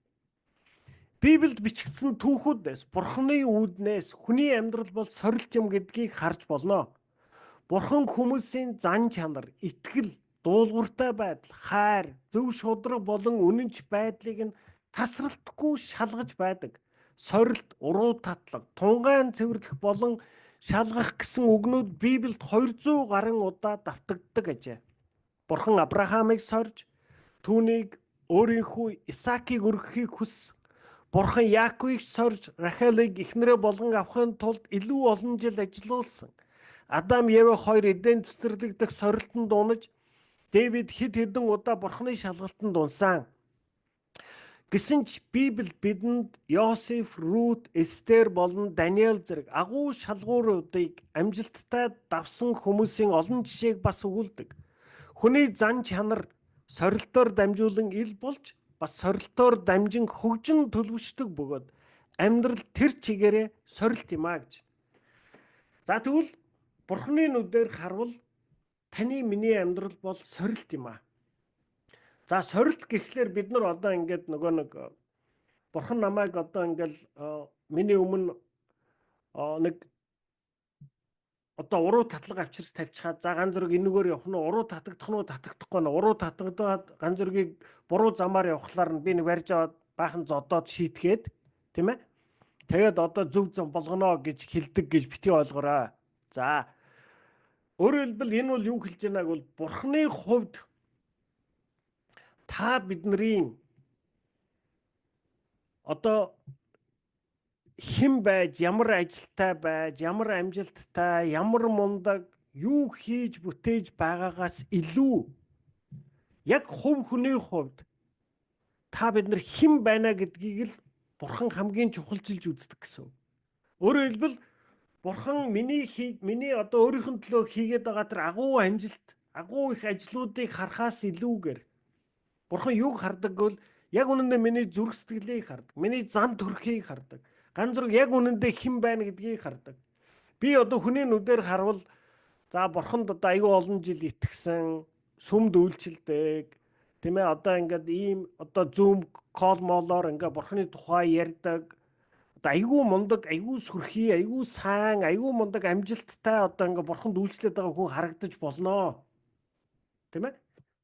Библиэд бичигдсэн түүхүүдээс Бурханы үүднээс хүний амьдрал бол сорилт юм гэдгийг харж болно. Бурхан хүмүүсийн зан чанар, итгэл, дуулууртай байдал, хайр, зөв шударга болон үнэнч байдлыг нь тасралтгүй шалгаж байдаг. Сорилт, уруу татлага, тунгаан цэвэрлэх болон шалгах гэсэн үгнүүд Библиэд 200 гаруй удаа давтагддаг ажээ. Бурхан Авраамыг сорж түүнийг өөрийнхөө Исаакийг өргөхийг хүссэн. Бурхан Яаковыг сорж Рахелыг эхнэрээ болгон авахын тулд илүү олон жил ажилуулсан. Адам, Ева хоёр Эден цэцэрлэг дэх сорилтонд унаж, Дэвид хэд хэдэн удаа Бурханы шалгалтанд унсан. Гэсэн ч Библи бидэнд Йосеф, Рут, Эстер болон Даниэл зэрэг агуу шалгууруудыг амжилттай давсан хүмүүсийн олон жишээг бас өгүүлдэг. Хүний зан чанар сорилтоор дамжуулан ил болж бас сорилтоор дамжин хөгжин төлөвшдөг бөгөөд амьдрал тэр чигээрээ сорилт юм а гэж. За, тэгвэл Бурхны нүдээр харвал таны миний амьдрал бол сорилт юм а. За, сорилт гэхлээр бид нар одоо ингээд нөгөө нэг Бурхан намайг одоо ингээл миний өмнө нэг одоо уруу татлага авчирч тавьчихаад, за, ганц зэрэг энэгээр явах нь уруу татагдах нь уу, татагдахгүй нь, уруу татагдаад ганц зэргийг буруу замаар явхлаар нь би нэг барьж аваад баахан зодоод шийтгээд, тийм ээ, тэгээд одоо зөв зам болгоно гэж хэлдэг гэж битгий ойлгоорой. За, өөрөөр хэлбэл энэ бол юу хэлж байгааг бол Бурхны хувьд та бидний одоо хэн байж, ямар ажилтай байж, ямар амжилттай, ямар мундаг, юу хийж бүтээж байгаагаас илүү яг хувь хүний хувьд та бид нар хэн байна гэдгийг л Бурхан хамгийн чухалчилж үздэг гэсэн. Өөрөөр хэлбэл Бурхан миний одоо өөрийнх нь төлөө хийгээд байгаа тэр агуу амжилт, агуу их ажлуудыг харахаас илүүгээр Бурхан юуг хардаг гэвэл яг үнэндээ миний зүрх сэтгэлийг хардаг, миний зан төрхийг хардаг. Ганц зэрэг яг үнэндээ хэн байна гэдгийг хардаг. Би одоо хүний нүдээр харвал за, Бурханд одоо аюу олон жил итгэсэн, сүмд үйлчилдэг, тийм ээ, одоо ингээд ийм одоо Zoom call молоор ингээд Бурханы тухай ярьдаг. Одоо айгүй мундаг, айгүй сүрхий, айгүй сайн, айгүй мундаг амжилттай одоо ингээд Бурханд үйлчлээд байгаа хүн харагдаж болно. Тийм ээ?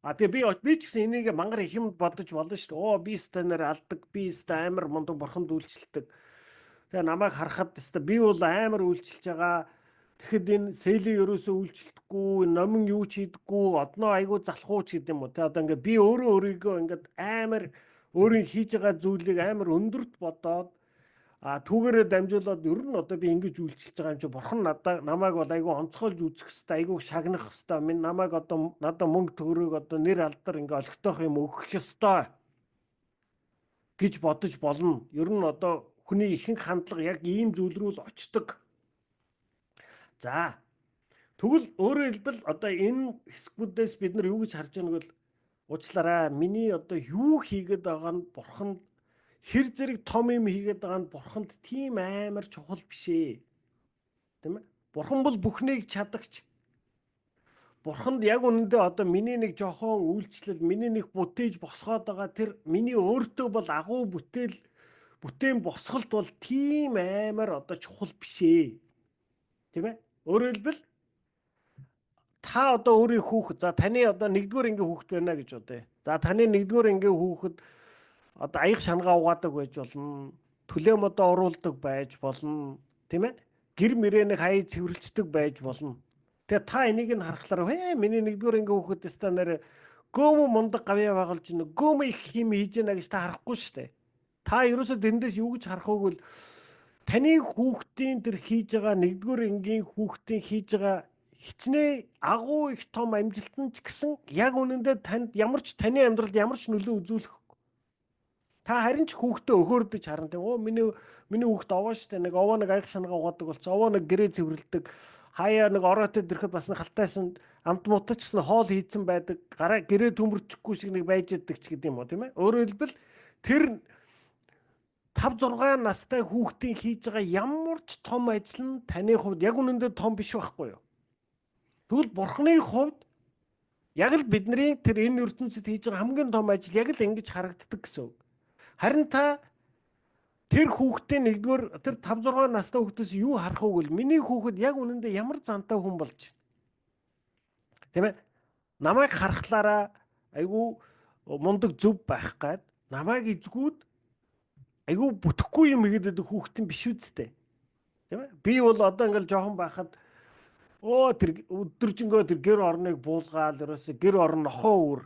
А тэгээ би ч гэсэн энийг мангар их юм бодож болно шүү дээ. Оо, би станаар алдаг, би ста амар мундаг Бурханд үйлчлдэг. Тэгээ намайг харахад өстой би бол амар үйлчилж байгаа. Тэгэхэд энэ сэлий ерөөсөө үйлчлэхгүй, номин юу ч хийдэггүй, одноо айгүй залхуу ч гэдэм үү. Тэ одоо ингээд би өөрөө өөрийгөө ингээд амар өөрийн хийж байгаа зүйлийг амар өндөрт бодоод түүгээрээ дамжуулаад ер нь одоо би ингэж үйлчилж байгаа юм чи бурхан надаа намайг бол айгүй онцгойлж үзэх хэвээр, айгүй шагнах хэвээр, минь намайг одоо надаа мөнгө төгрөг одоо нэр алдар ингээ олигтойх юм өгөх ёстой гэж бодож болно. Ер нь одоо хүний ихэнх хандлага яг ийм зүйл рүү л очдог. За, тэгвэл өөрөөр хэлбэл одоо энэ хэсгүүдээс бид нар юу гэж харж байгааг бол уучлаарай. Миний одоо юу хийгээд байгаа нь бурханд хэр зэрэг том юм хийгээд байгаа нь бурханд тийм амар чухал биш ээ. Тийм ээ? Бурхан бол бүхнийг чадагч. Бурханд яг үнэндээ одоо миний нэг жохон үйлчлэл, миний нэг бүтээж босгоод байгаа тэр миний өөртөө бол агуу бүтээл бүтээн босголт бол тийм амар одоо чухал биш ээ. Тийм ээ? Өөрөөр хэлбэл та одоо өөрийн хүүхэд, за таны одоо нэгдүгээр ангийн хүүхэд байна гэж бодъё. За таны нэгдүгээр ангийн хүүхэд одоо аяг шангаа угаадаг байж болно. Төлөө модоо оруулдаг байж болно. Тийм ээ? Гэр мэрэнийг хаяа цэвэрлждэг байж болно. Тэгээ та энийг нь харахлаар ээ миний нэгдүгээр ангийн хүүхэд өстой нэр гөөмө мундаг гавьяа байгуулж гин гөөмө их юм хийж гэнэ гэж та харахгүй шүү дээ. Та ерөөсөө тэндээс юу гэж харах вэ гэвэл таны хүүхдийн тэр хийж байгаа нэгдүгээр ангийн хүүхдийн хийж байгаа хичнээн агуу их том амжилт нь ч гэсэн яг үнэндээ танд ямар ч таны амьдралд ямар ч нөлөө үзүүлэх. Та харин ч хүүхдээ өхөөрдөж харна тийм оо миний хүүхд овоо штэ нэг овоо нэг аяг шангаа угаадаг болсон, овоо нэг гэрээ цэвэрлдэг, хаяа нэг ороотой ирэхэд бас нэг халтайсан амт муутай ч гэсэн хоол хийцэн байдаг, гараа гэрээ төмөрчихгүй шиг нэг байж идэг ч гэдэм юм уу тийм ээ. Өөрөөр хэлбэл тэр 5 6 настай хүүхдийн хийж байгаа ямар ч том ажил нь таны хувьд яг үнэндээ том биш байхгүй юу? Тэгвэл бурхны хувьд яг л бидний тэр энэ ертөнцид хийж байгаа хамгийн том ажил яг л ингэж харагддаг гэсэн үг. Харин та тэр хүүхдийн нэгдүгээр тэр 5 6 настай хүүхдээс юу харах вэ гэвэл миний хүүхэд яг үнэндээ ямар зантай хүн болж байна. Тийм ээ? Намайг харахлаараа айгүй мундаг зөв байх гад намайг эзгүүд айгүй бүтэхгүй юм хийгээд байдаг хүүхдэн биш үсттэй. Тийм ээ? Би бол одоо ингээл жоохон байхад өө тэр өдөржингөө тэр гэр орныг буулгаал ерөөсө гэр орн нохоо үр.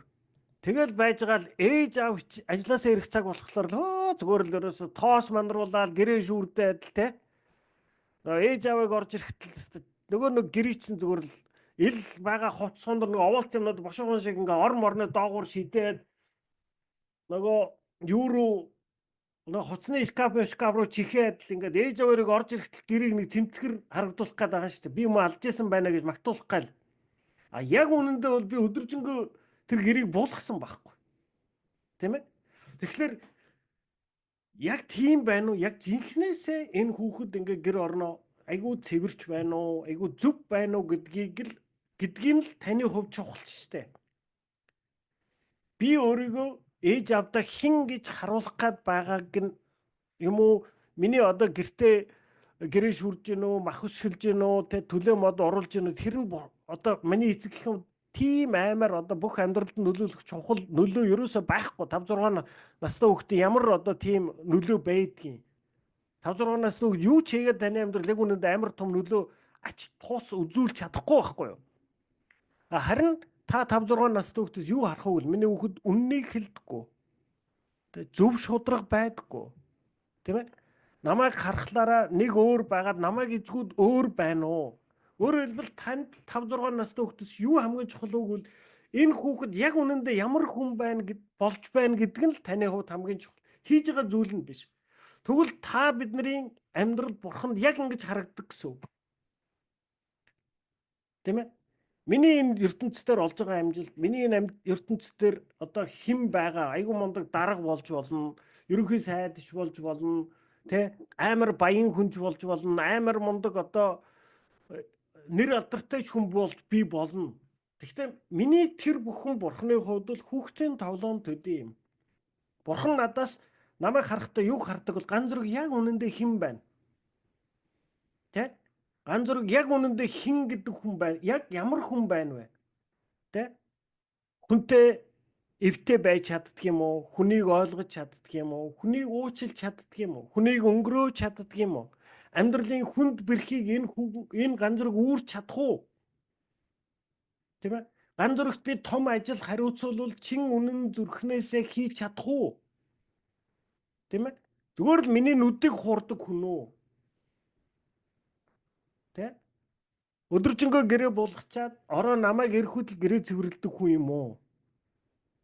Тэгэл байж байгаа л ээж аав ажилласаа ирэх цаг болохоор л зүгээр л ерөөсө тоос манруулаад гэрээ шүүрдээ адил те. Нөгөө ээж аавыг орж ирэхэд л нөгөө нэг гэрээ чинь зүгээр л ил байгаа хувцсан дор нэг овоолц юмнууд бошгон шиг ингээ ор морны доогуур шидээд нөгөө юу руу нөгөө хувцсны шкаф руу чихээд л ингээд ээж аваарыг орж ирэхэд л гэрийг нэг цэмцгэр харагдуулах гээд байгаа шүү дээ. Би юм алж исэн байна гэж магтуулах гал. А яг үнэндээ бол би өдөржингөө тэр гэрийг буулгасан байхгүй. Тийм ээ? Тэгэхээр яг тийм байна уу? Яг жинхнээсээ энэ хүүхэд ингээ гэр орноо айгүй цэвэрч байна уу? Айгүй зөв байна уу гэдгийг л гэдгийг л таны хувьд чухалч штэ. Би өөрийгөө ээж авдаа хэн гэж харуулах гад байгааг нь юм уу? Миний одоо гэртээ гэрээ шүрж гин үү, мах өсгөлж гин үү, тэ төлөө мод оруулж гин үү? Тэр нь одоо миний эцэг гэх юм тийм аймаар одоо бүх амьдралд нөлөөлөх чухал нөлөө ерөөсөө байхгүй. 5 6 настай хүүхдээ ямар одоо тийм нөлөө байдгийг. 5 6 настай хүүхд юу ч хийгээд таны амьдрал яг үнэндээ амар том нөлөө ач тус үзүүлж чадахгүй байхгүй юу? Харин та 5 6 настай хүүхдээс юу харах вэ гэвэл миний хүүхэд үннийг хэлдэггүй. Тэ зөв шудраг байдаггүй. Тийм ээ? Намайг харахлаараа нэг өөр байгаад намайг эзгүүд өөр байна уу? Өөрөөр хэлбэл танд 5 6 настай хүүхдээс юу хамгийн чухал вэ гэвэл энэ хүүхэд яг үнэндээ ямар хүн байна гэд болж байна гэдэг нь л таны хувьд хамгийн чухал. Хийж байгаа зүйл нь биш. Тэгвэл та бидний амьдрал бурханд яг ингэж харагддаг гэсэн үг. Тийм ээ? Миний энэ ертөнцийн олж байгаа амжилт, миний энэ ертөнцийн одоо хэн байгаа, айгүй мундаг дарга болж болно, ерөнхий сайдч болж болно, тэ амар баян хүнч болж болно, амар мундаг одоо нэр алдартай ч хүн болж би болно. Гэхдээ миний тэр бүхэн бурхны хувьд бол хүүхдийн тоглоом төдий юм. Бурхан надаас намайг харахдаа юг хардаг бол ганц зүрэг яг үнэндээ хэн байна? Тэ? Ганц зүрэг яг үнэндээ хэн гэдэг хүн байна? Яг ямар хүн байна вэ? Тэ? Хүнтэй Эвтэй байж чаддаг юм уу? Хүнийг ойлгож чаддаг юм уу? Хүнийг уучлж чаддаг юм уу? Хүнийг өнгөрөөж чаддаг юм уу? Амьдралын хүнд бэрхийг энэ ганцраг үүрч чадах уу? Тийм ээ? Ганц зурагт би том ажил хариуцвал чин үнэн зүрхнээсээ хийж чадах уу? Тийм ээ? Зүгээр л миний нүдийг хуурдаг хүн үү? Тэ? Өдөржингөө гэрээ буулгачаад ороо намайг ирэхүйтэл гэрээ цэвэрлэдэг хүн юм уу?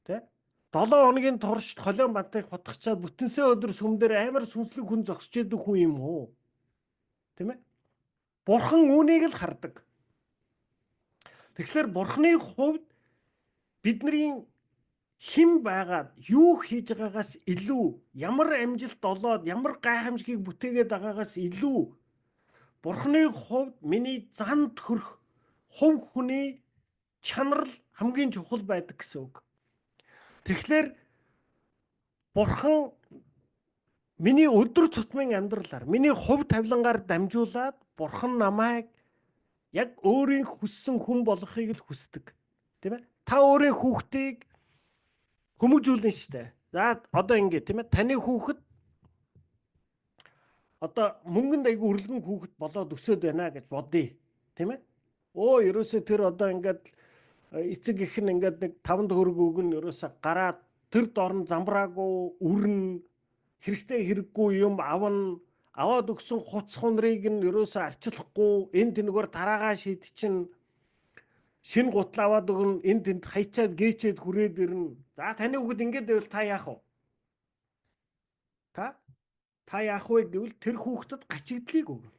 Тэ? 7 хоногийн турш холион бантыг хутгачаад бүтэнсээ өдөр сүм дээр амар сүнслэг хүн зогсож идэг хүн юм уу? Тийм ээ? Бурхан үүнийг л хардаг. Тэгэхээр Бурханы хувьд бидний хэн байгаад юу хийж байгаагаас илүү, ямар амжилт олоод ямар гайхамшигыг бүтээгээд байгаагаас илүү Бурханы хувьд миний зан төрх, хувь хүний чанар л хамгийн чухал байдаг гэсэн үг. Тэгэхээр Бурхан миний өдөр тутмын амьдралаар, миний хувь тавилангаар дамжуулаад Бурхан намайг яг өөрийн хүссэн хүн болгохыг л хүсдэг. Тийм ээ? Та өөрийн хүүхдийг хүмүүжүүлнэ штэ. За одоо ингэ, тийм ээ? Таны хүүхэд одоо мөнгөнд айгүй үрлэгэн хүүхэд болоод өсөөд байна гэж бодъё. Тийм ээ? Өө, ерөөсөө тэр одоо ингээд эцэг эх нь ингээд нэг 5 төгрөг өгнө, ерөөсөө гараад тэр дор нь замбраагүй үрнэ, хэрэгтэй хэрэггүй юм авна, аваад өгсөн хувцас хунрыг нь ерөөсөө арчлахгүй энэ тэнгээр тараагаа шийдчин, шинэ гутал аваад өгнө, энэ тэнд хайчаад гээчээд хүрээд ирнэ. За, таны хүүхэд ингэж байвал та яах вэ? Та яах вэ гэвэл тэр хүүхдэд гачигдлыг өгнө.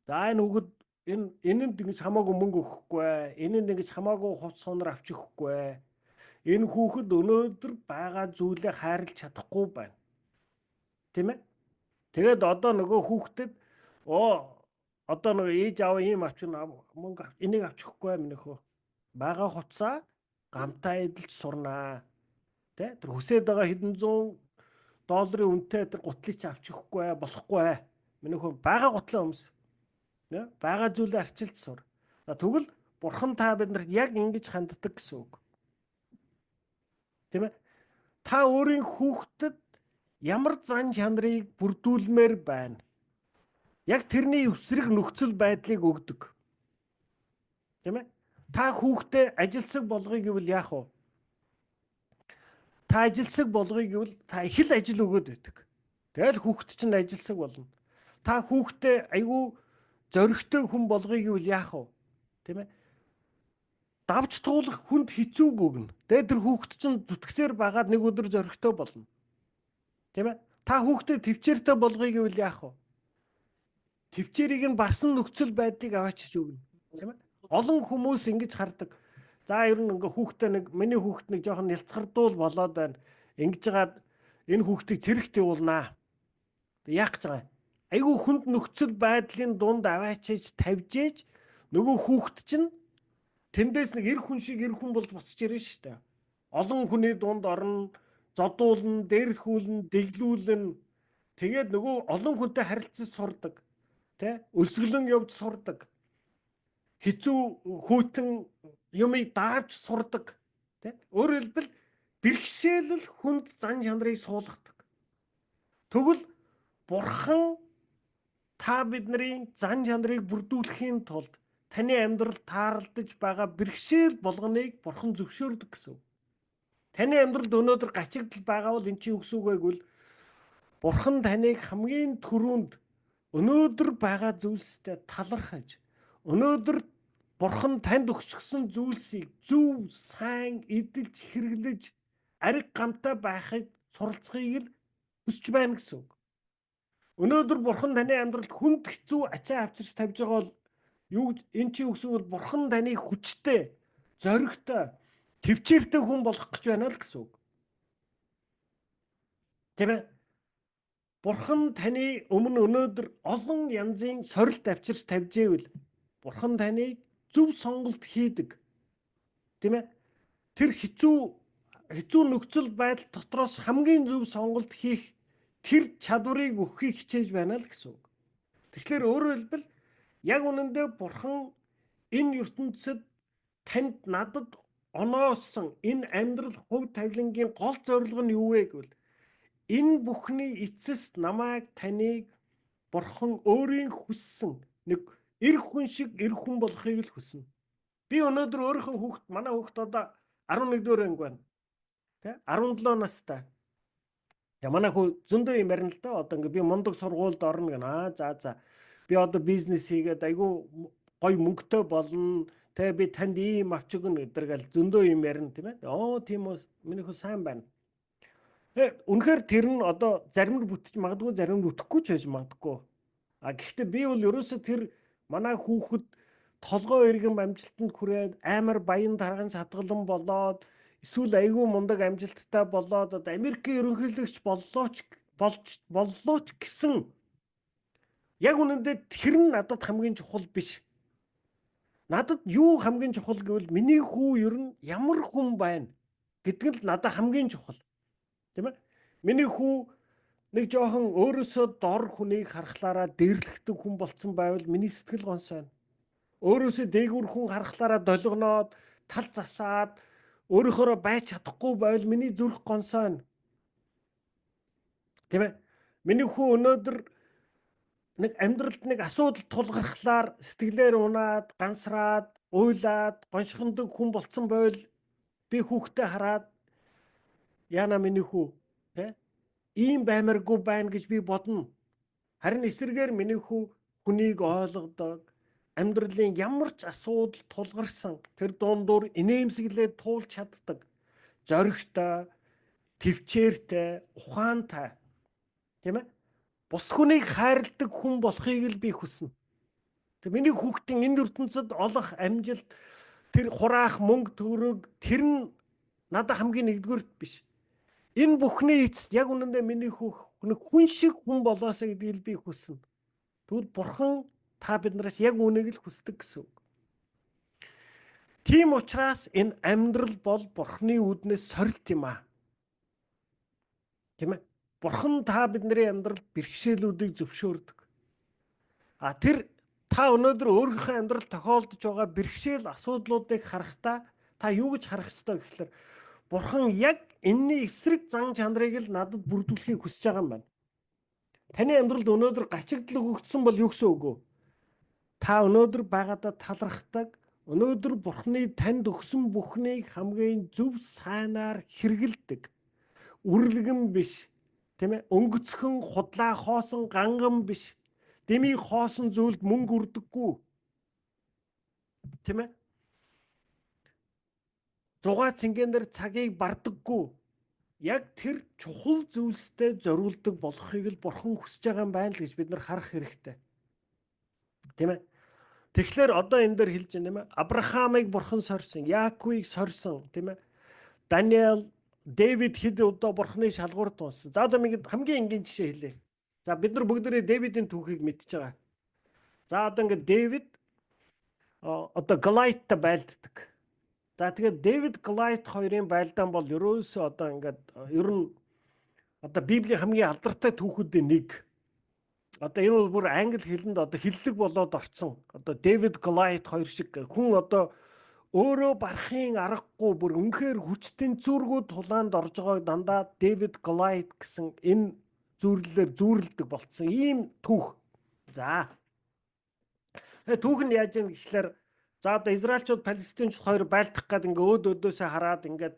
За, энэ хүүхэд энэнд ингэж хамаагүй мөнгө өгөхгүй, энэнд ингэж хамаагүй хувцас хунар авч өгөхгүй. Энэ хүүхэд өнөөдөр байгаа зүйлээ хайрлаж чадахгүй байна. Тийм ээ? Тэгээд одоо нөгөө хүүхдэд оо одоо нөгөө ээж аав ийм авч мөнгө энийг авч өгөхгүй минийхөө. Байгаа хувцаа гамтаа эдэлж сурнаа. Тэ? Тэр хүсээд байгаа хэдэн зуун долларын үнэтэй тэр гутлыг чи авч өгөхгүй болохгүй. Минийхөө байгаа гутлаа өмс. Байгаа зүйлээ арчилж сур. За, тэгвэл Бурхан та биднэрт яг ингэж ханддаг гэсэн үг. Тийм ээ? Та өөрийн хүүхдэд ямар зан чанарыг бүрдүүлмээр байна? Яг тэрний эсрэг нөхцөл байдлыг өгдөг. Тийм ээ? Та хүүхдээ ажилсаг болгоё гэвэл яах вэ? Та ажилсаг болгоё гэвэл та их л ажил өгөөд байдаг. Тэгэл хүүхэд чинь ажилсаг болно. Та хүүхдээ айгүй зоригтой хүн болгоё гэвэл яах вэ? Тийм ээ? Давж туулах хүнд хэцүүг өгнө. Тэгээд тэр хүүхэд чинь зүтгэсээр байгаад нэг өдөр зоригтой болно. Тийм ээ? Та хүүхдээ төвчээртэй болгоё гэвэл яах вэ? Төвчээрийг нь барсан нөхцөл байдлыг аваачиж өгнө. Тийм ээ? Олон хүмүүс ингэж хардаг. За, ер нь ингээ хүүхдээ нэг миний хүүхэд нэг жоохон нялцгардуул болоод байна. Ингэж жагаад энэ хүүхдийг цэрэгт явуулнаа. Яах гэж байгаа юм? Айгүй хүнд нөхцөл байдлын дунд аваачиж тавьжээж нөгөө хүүхэд чинь тэндээс нэг эр хүн шиг эр хүн болж буцаж ирнэ шүү дээ. Олон хүний дунд орно, зодуулна, дээрхүүлнэ, дэглүүлнэ. Тэгээд нөгөө олон хүнтэй харилцаж сурдаг. Тэ? Өлсгөлөн явж сурдаг. Хэцүү хүйтэн юмыг даавч сурдаг. Тэ? Өөрөөр хэлбэл бэрхшээл л хүнд зан чанарыг суулгадаг. Тэгвэл Бурхан та бидний зан чанарыг бүрдүүлэхийн тулд таны амьдрал тааралдаж байгаа бэрхшээл болгоныг Бурхан зөвшөөрдөг гэсэн үг. Таны амьдралд өнөөдөр гачигдал байгаа бол эн чинь юу гэсэн үг вэ гэвэл Бурхан таныг хамгийн түрүүнд өнөөдөр байгаа зүйлстэй талархаж, өнөөдөр Бурхан танд өгчихсөн зүйлсийг зөв, сайн эдэлж, хэрэглэж, ариг гамтай байхыг суралцахыг л хүсэж байна гэсэн үг. Өнөөдөр Бурхан таны амьдралд хүнд хэцүү ачаа авчирч тавьж байгаа бол юу эн чинь үгсэн бол Бурхан таныг хүчтэй, зоригтой, төвчээртэй хүн болгох гэж байна л гэсэн үг. Тийм ээ? Бурхан таны өмнө өнөөдөр олон янзын сорилт авчирч тавьж ивэл Бурхан таныг зөв сонголт хийдэг. Тийм ээ? Тэр хэцүү нөхцөл байдал дотроос хамгийн зөв сонголт хийх тэр чадварыг өгөхийг хичээж байна л гэсэн үг. Тэгэхээр өөрөөр хэлбэл яг үнэндээ Бурхан энэ ертөнцид танд надад оноосон энэ амьдрал хувь тавилангийн гол зорилго нь юу вэ гэвэл энэ бүхний эцэст намайг таныг Бурхан өөрийн хүссэн нэг эр хүн шиг эр хүн болохыг л хүснэ. Би өнөөдөр өөрийнхөө хүүхэд, манай хүүхэд одоо 11 дугаар анги байна. Тэ, 17 настай. Я, манай хүү зөндөө юм ярина л да. Одоо ингээ би мундаг сургуульд орно гэнэ. Аа, за. Би одоо бизнес хийгээд айгүй гоё мөнгөтэй болно. Тэ, би танд ийм авч өгнө гэдэг гэл зөндөө юм ярина, тийм ээ. Оо, тийм үү, миний хүү сайн байна. Үнэхээр тэр нь одоо зарим нь бүтэж магадгүй, зарим нь бүтэхгүй ч байж магадгүй. А гэхдээ би бол ерөөсө тэр манай хүүхэд толгой эргэм амжилтанд хүрээд амар баян тарган садгалан болоод, эсвэл айгүй мундаг амжилттай болоод, одоо Америкийн ерөнхийлөгч боллоо ч болж боллоо ч гэсэн яг үнэндээ тэр нь надад хамгийн чухал биш. Надад юу хамгийн чухал гэвэл миний хүү ер нь ямар хүн байна гэдэг нь л надад хамгийн чухал. Тийм ээ? Миний хүү нэг жоохон өөрөөсөө дор хүнийг харахлаараа дээрлэхдэг хүн болцсон байвал миний сэтгэл гонсойно. Өөрөөсөө дээгүүр хүн харахлаараа долгоноод, тал засаад, өөрөөхөөрөө байж чадахгүй байвал миний зүрх гонсойно. Тийм ээ? Миний хүү өнөөдөр нэг амьдралд нэг асуудал тулгархлаар сэтгэлээр унаад, гансраад, уйлаад, гоншихондог хүн болцсон байвал би хүүхдээ хараад яана, миний хүү тэ ийм баймаргүй байна гэж би бодно. Харин эсрэгээр миний хүү хүнийг ойлгодог, амьдралын ямар ч асуудал тулгарсан тэр дундуур инээмсэглээд туулж чаддаг, зоригтой, тэвчээртэй, ухаантай, тийм ээ? Бусад хүнийг хайрладаг хүн болохыг л би хүснэ. Тэг миний хүүхдийн энэ ертөнцид олох амжилт, тэр хураах мөнгө төгрөг, тэр нь надад хамгийн нэгдүгээрт биш. Энэ бүхний эцэст яг үнэндээ миний хүүх хүн шиг хүн болоосоо гэдгийг би хүснэ. Тэгвэл Бурхан та биднээс яг үүнийг л хүсдэг гэсэн үг. Тийм учраас энэ амьдрал бол Бурханы үүднээс сорилт юм аа. Тийм ээ? Бурхан та бидний амьдралд бэрхшээлүүдийг зөвшөөрдөг. А тэр та өнөөдөр өөрийнхөө амьдрал тохиолдож байгаа бэрхшээл асуудлуудыг харахтаа та юу гэж харах ёстой гэхлээр Бурхан яг энэний эсрэг зан чанарыг л надад бүрдүүлэхийг хүсэж байгаа юм байна. Таны амьдралд өнөөдөр гачигдал өгөгдсөн бол юу гэсэн үг вэ? Та өнөөдөр байгаадаа талархдаг, өнөөдөр Бурханы танд өгсөн бүхнийг хамгийн зөв сайнаар хэрэгэлдэг. Үрлэгэн биш, тийм ээ? Өнгөцхөн худлаа хоосон ганган биш. Дэмий хоосон зүйлд мөнгө үрдэггүй. Тийм ээ? Зугаа цэнгэн дээр цагийг бардаггүй. Яг тэр чухал зүйлстэй зориулдаг болохыг л Бурхан хүсэж байгаа юм байна л гэж бид нар харах хэрэгтэй. Тийм ээ? Тэгэхээр одоо энэ дээр хэлж байна, тийм ээ. Авраамыг Бурхан сорьсон, Яаковыг сорьсон, тийм ээ. Даниэл, Дэвид хэд удаа Бурханы шалгуурт унсан. За, одоо ингээд хамгийн энгийн жишээ хэлье. За, бид нар бүгдээрээ Дэвидийн түүхийг мэдж байгаа. За, одоо ингээд Дэвид одоо Голиаттай байлддаг. За, тэгээд Дэвид Голиат хоёрын байлдаан бол ерөөсөө одоо ингээд ер нь одоо Библийн хамгийн алдартай түүхүүдийн нэг. Одоо энэ бол бүр англи хэлэнд одоо хэллэг болоод орцсон. Одоо Дэвид Голиат хоёр шиг хүн одоо өөрөө барахын аргагүй, бүр үнэхээр хүч тэнцвэргүй тулаанд орж байгааг дандаа Дэвид Голиат гэсэн энэ зүйрлэлээр зүйрлэдэг болцсон ийм түүх. За. Тэгээ түүх нь яаж юм гэхлээр, за, одоо Израильчууд, Палестинчууд хоёр байлдах гээд ингээ өөд өөдөөсөө хараад, ингээд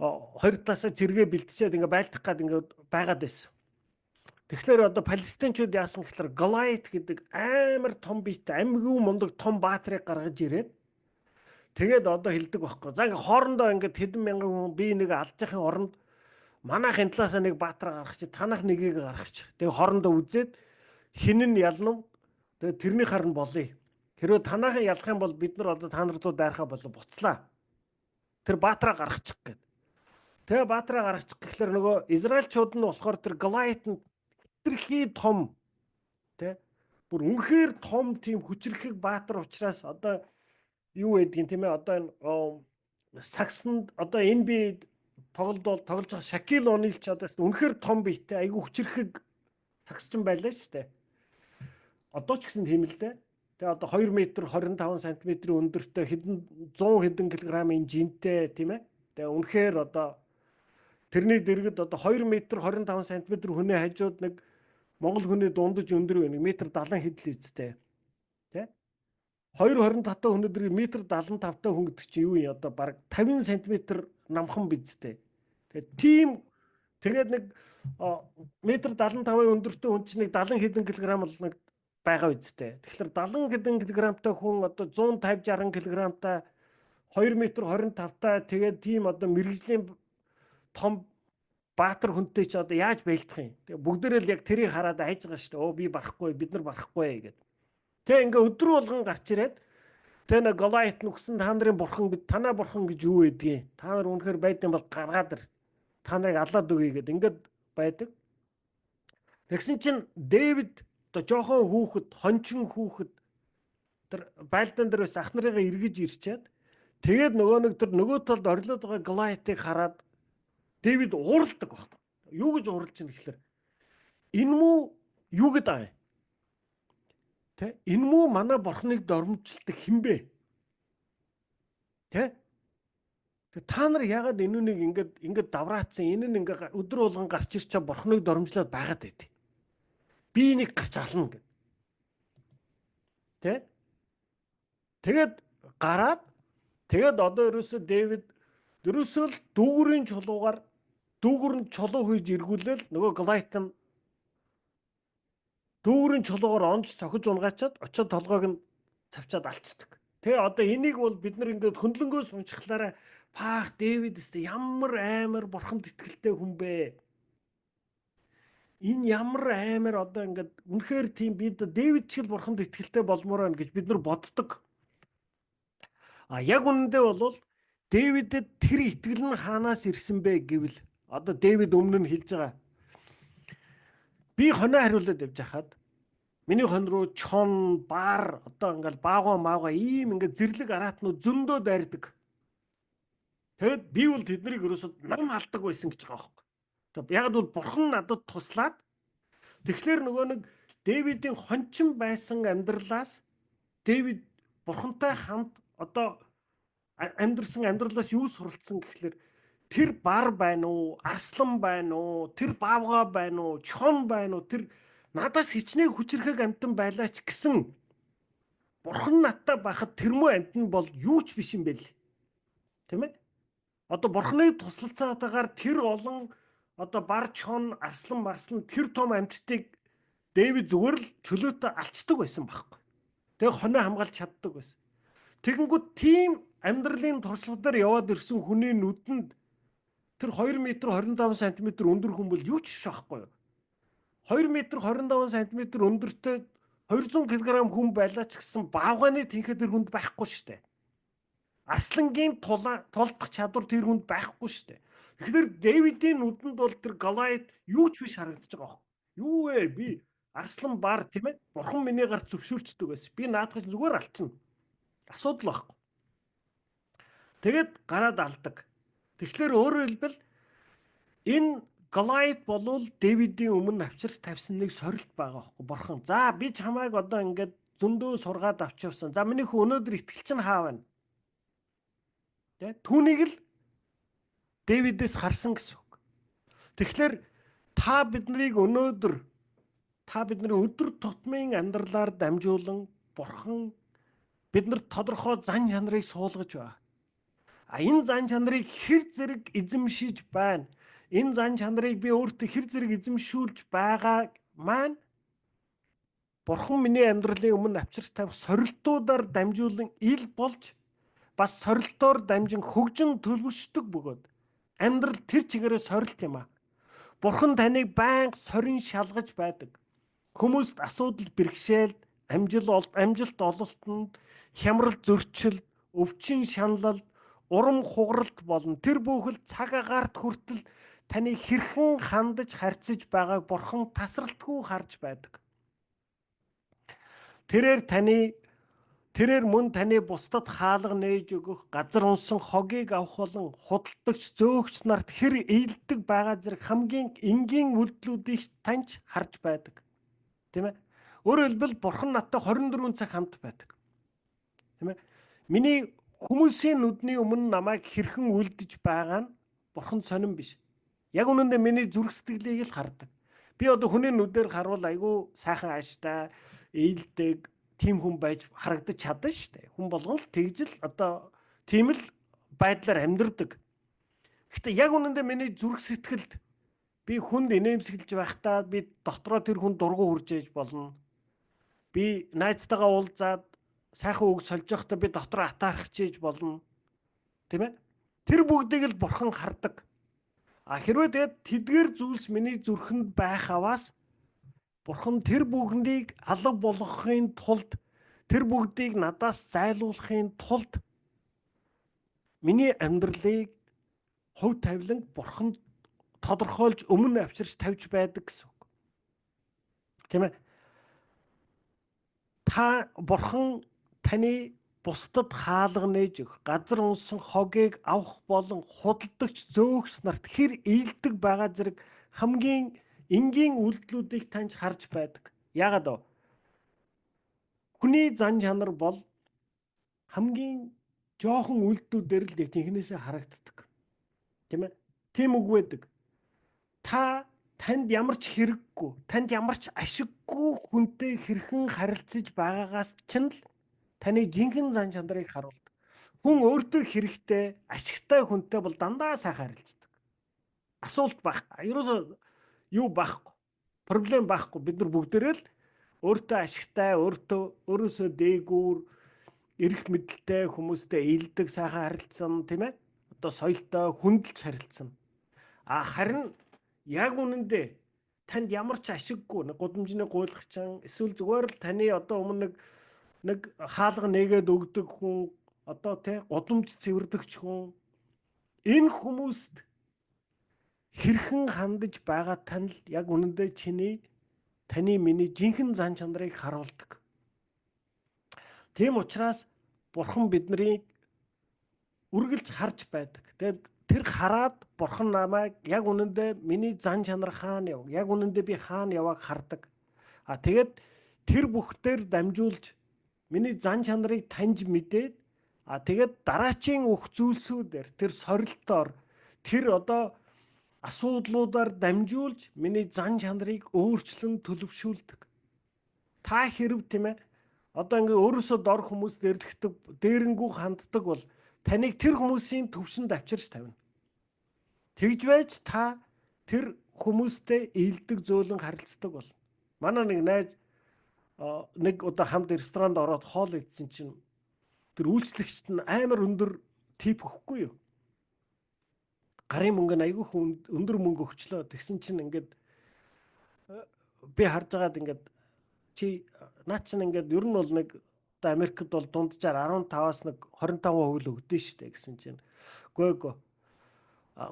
хоёр талаасаа цэргээ бэлтжээд, ингээ байлдах гээд ингээ байгаад байсан. Тэгэхээр одоо палестинчууд яасан гэхлээр Голиат гэдэг амар том биетэй, амьгүй мундаг том баатрыг гаргаж ирээд, тэгээд одоо хэлдэг байхгүй. За, ингээ хоорондоо ингээд хэдэн мянган хүн бие нэг алж яхахын оронд манайх энэ талаасаа нэг баатар гаргачих, танах нэгийг гаргачих. Тэгээ хоорондоо үзээд хэн нь ялна, тэгээ тэрний харна болъё. Хэрвээ танаахан ялах юм бол бид нар одоо та нар руу дайрахаа болов, буцлаа. Тэр баатраа гаргачих гээд. Тэгээ баатраа гаргачих гэхлээр нөгөө Израильчууд нь болохоор тэр Голиат нь хэтэрхий том, тэ, бүр үнэхээр том тийм хүчрхэг баатар учраас одоо юу гэдгийг, тийм ээ, одоо энэ сагсанд одоо NBA тоглолт бол тоглож байгаа Шакил О'Нил ч одоо үнэхээр том биетэй, айгүй хүчрхэг сагсчин байлаа шүү дээ. Одоо ч гэсэн тийм л дээ. Тэгээ одоо 2 м 25 см өндөртэй хэдэн 100 хэдэн килограммын жинтэй, тийм ээ. Тэгээ үнэхээр одоо тэрний дэргэд одоо 2 м 25 см хүний хажууд нэг Монгол хүний дундаж өндөр 1 м 70 хэдэл үстэй. Тэ? 2.25 та өнөдөр 1 м 75 та хүн гэдэг чинь юу юм, одоо бараг 50 см намхан бидтэй. Тэгээд тийм тэгээд нэг 1 м 75-ын өндөртэй хүн чинь нэг 70 хэдэн килограмм бол нэг байгаа үстэй. Тэгэхээр 70 хэдэн килограммтай хүн одоо 150 60 килограммтай 2 м 25 та тэгээд тийм одоо мэрэгжлийн том баатар хүнтэй чи одоо яаж байлдах юм. Тэгээ бүгдээрээ л яг тэрийг хараад айж байгаа шүү дээ. Оо би барахгүй, бид нар барахгүй гэд. Тэг ингээ өдөр болгон гарч ирээд тэг нэг Голиат нүгсэн та нарын бурхан бид танаа бурхан гэж юу байдгийг. Та нар үнэхээр байд юм бол гаргаад ир. Та нарыг алаад өгье гэд ингээд байдаг. Тэгсэн чинь Дэвид одоо жоохон хүүхэд, хончин хүүхэд тэр байлдаан дээр бас ах нарыгаа эргэж ирчээд тэгээд нөгөө нэг тэр нөгөө талд орилоод байгаа Голиатыг хараад Дэвид ууралдаг баг. Юу гэж ууралж чинь гэхэлэр энэ мүү юу гэдэг аа? Тэ? Энэ мүү манай бурхныг дормжлдог хинбэ? Тэ? Тэг та нар ягаад энэ үнийг ингээд давраацсан, энэ нь ингээд өдөр болгон гарч ирчээ бурхныг дормжлоод байгаад байд. Би энийг гарч ална гэд. Тэ? Тэгээд гараад тэгээд одоо ерөөсөө Дэвид ерөөсөө л дүүрийн чулуугаар дүүгэр нь чулуу хийж эргүүлэл нөгөө Голиат нь дүүгэрийн чулуугаар онж цохиж унгаачаад очиод толгойг нь цавчаад алцдаг. Тэгээ одоо энийг бол бид нар ингээд хөндлөнгөөс уншихлаараа паах Дэвид өстө ямар амар бурханд итгэлтэй хүн бэ? Энэ ямар амар одоо ингээд үнэхээр тийм бид Дэвид чиг л бурханд итгэлтэй болмоор байна гэж бид нар боддог. А яг үнэндээ бол Дэвидэд тэр итгэл нь хаанаас ирсэн бэ гэвэл одоо Дэвид өмнө нь хэлж байгаа. Би хоноо хариулаад явж хахад миний хон руу чон, бар одоо ингээл баагаа маага ийм ингээд зэрлэг араатнууд зөндөө дайрдаг. Тэгэд би бол тэднийг ерөөсөд нам алдаг байсан гэж байгаа байхгүй. Тэгээд яг бол бурхан надад туслаад тэгэхээр нөгөө нэг Дэвидийн хончин байсан амьдралаас Дэвид бурхантай хамт одоо амьдрсан амьдралаас юу суралцсан гэхлээр тэр бар байна уу, арслан байна уу, тэр баавга байна уу, чон байна уу, тэр надаас хичнээн хүчирхэг амьтан байлаа ч гэсэн бурхан надтай байхад тэр мөө амьтан бол юу ч биш юм бэл. Тийм ээ? Одоо бурханы туслалцаатайгаар тэр олон одоо бар чон, арслан, марслан тэр том амьтдыг Дэвид зүгээр л чөлөөтэй алцдаг байсан байхгүй. Тэгээ хоноо хамгаалж чаддаг байсан. Тэгэнгүүт тийм амьдралын туршлага дээр яваад ирсэн хүний нүдэнд тэр 2 м 25 см өндөр хүн бол юу ч биш байхгүй юу? 2 м 25 см өндөртэй 200 кг хүн байлаа ч гэсэн баавганы тэнхээ тэр хүнд байхгүй шүү дээ. Арслангийн тулдах чадвар тэр хүнд байхгүй шүү дээ. Тэгэхээр Дэвидийн нүдэнд бол тэр Голиат юу ч биш харагдаж байгаа байхгүй. Юу вэ? Би арслан бар тийм ээ? Бурхан миний гар зөвшөөрчдөг байсан. Би наадах зүгээр алчна. Асуудал байхгүй. Тэгээд гараад алдаг. Тэгэхээр өөрөөр хэлбэл энэ Голиат болвол Дэвидийн өмнө авчирч тавьсан нэг сорилт байгаа байхгүй бурхан. За би чамайг одоо ингээд зөндөө сургаад авч явсан. За миний хүү өнөөдөр итгэл чинь хаа байна? Тэ? Түүнийг л Дэвидээс харсан гэсэн үг. Тэгэхээр та биднийг өнөөдөр та бидний өдөр тутмын амьдралаар дамжуулан бурхан биднэрт тодорхой зан чанарыг суулгаж байна. А энэ зан чанарыг хэр зэрэг эзэмшиж байна. Энэ зан чанарыг би өөртөө хэр зэрэг эзэмшүүлж байгаа маань бурхан миний амьдралын өмнө авчирч тавих сорилтуудаар дамжуулан ил болж бас сорилтоор дамжин хөгжин төлөвшдөг бөгөөд амьдрал тэр чигээрээ сорилт юм а. Бурхан таныг байнга сорин шалгаж байдаг. Хүмүүст асуудал бэрхшээлд, амжилт ололтонд, хямрал зөрчилд, өвчин шаналлд, урам хугаралт болон тэр бүхэл цаг агаарт хүртэл таны хэрхэн хандаж харьцаж байгааг бурхан тасралтгүй харж байдаг. Тэрээр мөн таны бусдад хаалга нээж өгөх, газар унсан хогийг авах болон худалдагч зөөгч нарт хэр ээлдэг байгаа зэрэг хамгийн энгийн үйлдэлүүдийг таньж харж байдаг. Тийм ээ? Өөрөөр хэлбэл Бурхан надтай 24 цаг хамт байдаг. Тийм ээ? Миний хүмүүсийн нүдний өмнө намайг хэрхэн үлдэж байгаа нь Бурхан сонирн биш. Яг үнэндээ миний зүрх сэтгэлийг л хардаг. Би одоо хүний нүдээр харуул айгүй сайхан ааштай, ээлдэг тийм хүн байж харагдаж чадна шүү дээ. Хүн болгон л тэгж л одоо тийм л байдлаар амьдрдаг. Гэхдээ яг үнэндээ миний зүрх сэтгэлд би хүнд инээмсэглэж байхдаа би дотроо тэр хүн дургу хурж ээж болно. Би найзтайгаа уулзаад сайхан үг сольж байхдаа би дотроо атаархаж ээж болно. Тийм ээ? Тэр бүгдийг л бурхан хардаг. А хэрвээ тэгээд тэдгээр зүйлс миний зүрхэнд байх аваас бурхан тэр бүгдийг алга болгохын тулд тэр бүгдийг надаас зайлуулахын тулд миний амьдралыг хувь тавилан бурхан тодорхойлж өмнө авчирч тавьж байдаг гэсэн үг. Тийм ээ? Та бурхан таны бусдад хаалга нээж өгөх, газар унсан хогийг авах болон худалдагч зөөгч нарт хэр ээлдэг байгаа зэрэг хамгийн энгийн үйлдэлүүдийг таньж харж байдаг. Яагаад вэ? Хүний зан чанар бол хамгийн жоохон үйлдэлүүдээр л яг жинхнээсээ харагддаг. Тийм ээ? Тийм үг байдаг. Та танд ямар ч хэрэггүй, танд ямар ч ашиггүй хүнтэй хэрхэн харилцаж байгаагаас чинь л таны жинхэнэ зан чанарыг харуулдаг. Хүн өөртөө хэрэгтэй, ашигтай хүнтэй бол дандаа сайхан харилцдаг. Асуулт байх. Ерөөсөө юу байхгүй. Проблем байхгүй. Бид нар бүгдээрээ л өөртөө ашигтай, өөртөө өөрөөсөө дээгүүр эрх мэдэлтэй хүмүүстэй ээлдэг сайхан харилцсан, тийм ээ? Одоо соёлтой хүндэлж харилцсан. А харин яг үнэндээ танд ямар ч ашиггүй гудамжны гуйлгачин эсвэл зүгээр л таны одоо өмнө нэг хаалга нээгээд өгдөг хүн одоо тий гудамж цэвэрлэгч хүн энэ хүмүүст хэрхэн хандаж байгаа тань л яг үнэндээ чиний таны миний жинхэнэ зан чанарыг харуулдаг. Тийм учраас Бурхан биднийг үргэлж харж байдаг. Тэгээд тэр хараад Бурхан намайг яг үнэндээ миний зан чанар хаана яв, яг үнэндээ би хаана явааг хардаг. А тэгээд тэр бүхтээр дамжуулж миний зан чанарыг таньж мэдээд а тэгээд дараачийн өгөх зүйлсүүдээр тэр сорилтоор тэр одоо асуудлуудаар дамжуулж миний зан чанарыг өөрчлөн төлөвшүүлдэг. Та хэрв тийм ээ одоо ингээ өөрөөсөө дор хүмүүс дэрлэгдэг, дээрэнгүү ханддаг бол таныг тэр хүмүүсийн төвшөнд авчирч тавина. Тэгж байж та тэр хүмүүстэй ээлдэг зөөлөн харилцдаг бол. Манай нэг найз нэг удаа хамт ресторанд ороод хоол идсэн чинь тэр үйлчлэгчд нь амар өндөр тип өгөхгүй юу? Гарын мөнгө нь айгүйх өндөр мөнгө өгчлөө. Тэгсэн чинь ингээд би харж байгаад ингээд чи наа чинь ингээд ер нь бол нэг одоо Америкт бол дунджаар 15-аас нэг 25% л өгдөө шүү дээ гэсэн чинь үгүй ээ.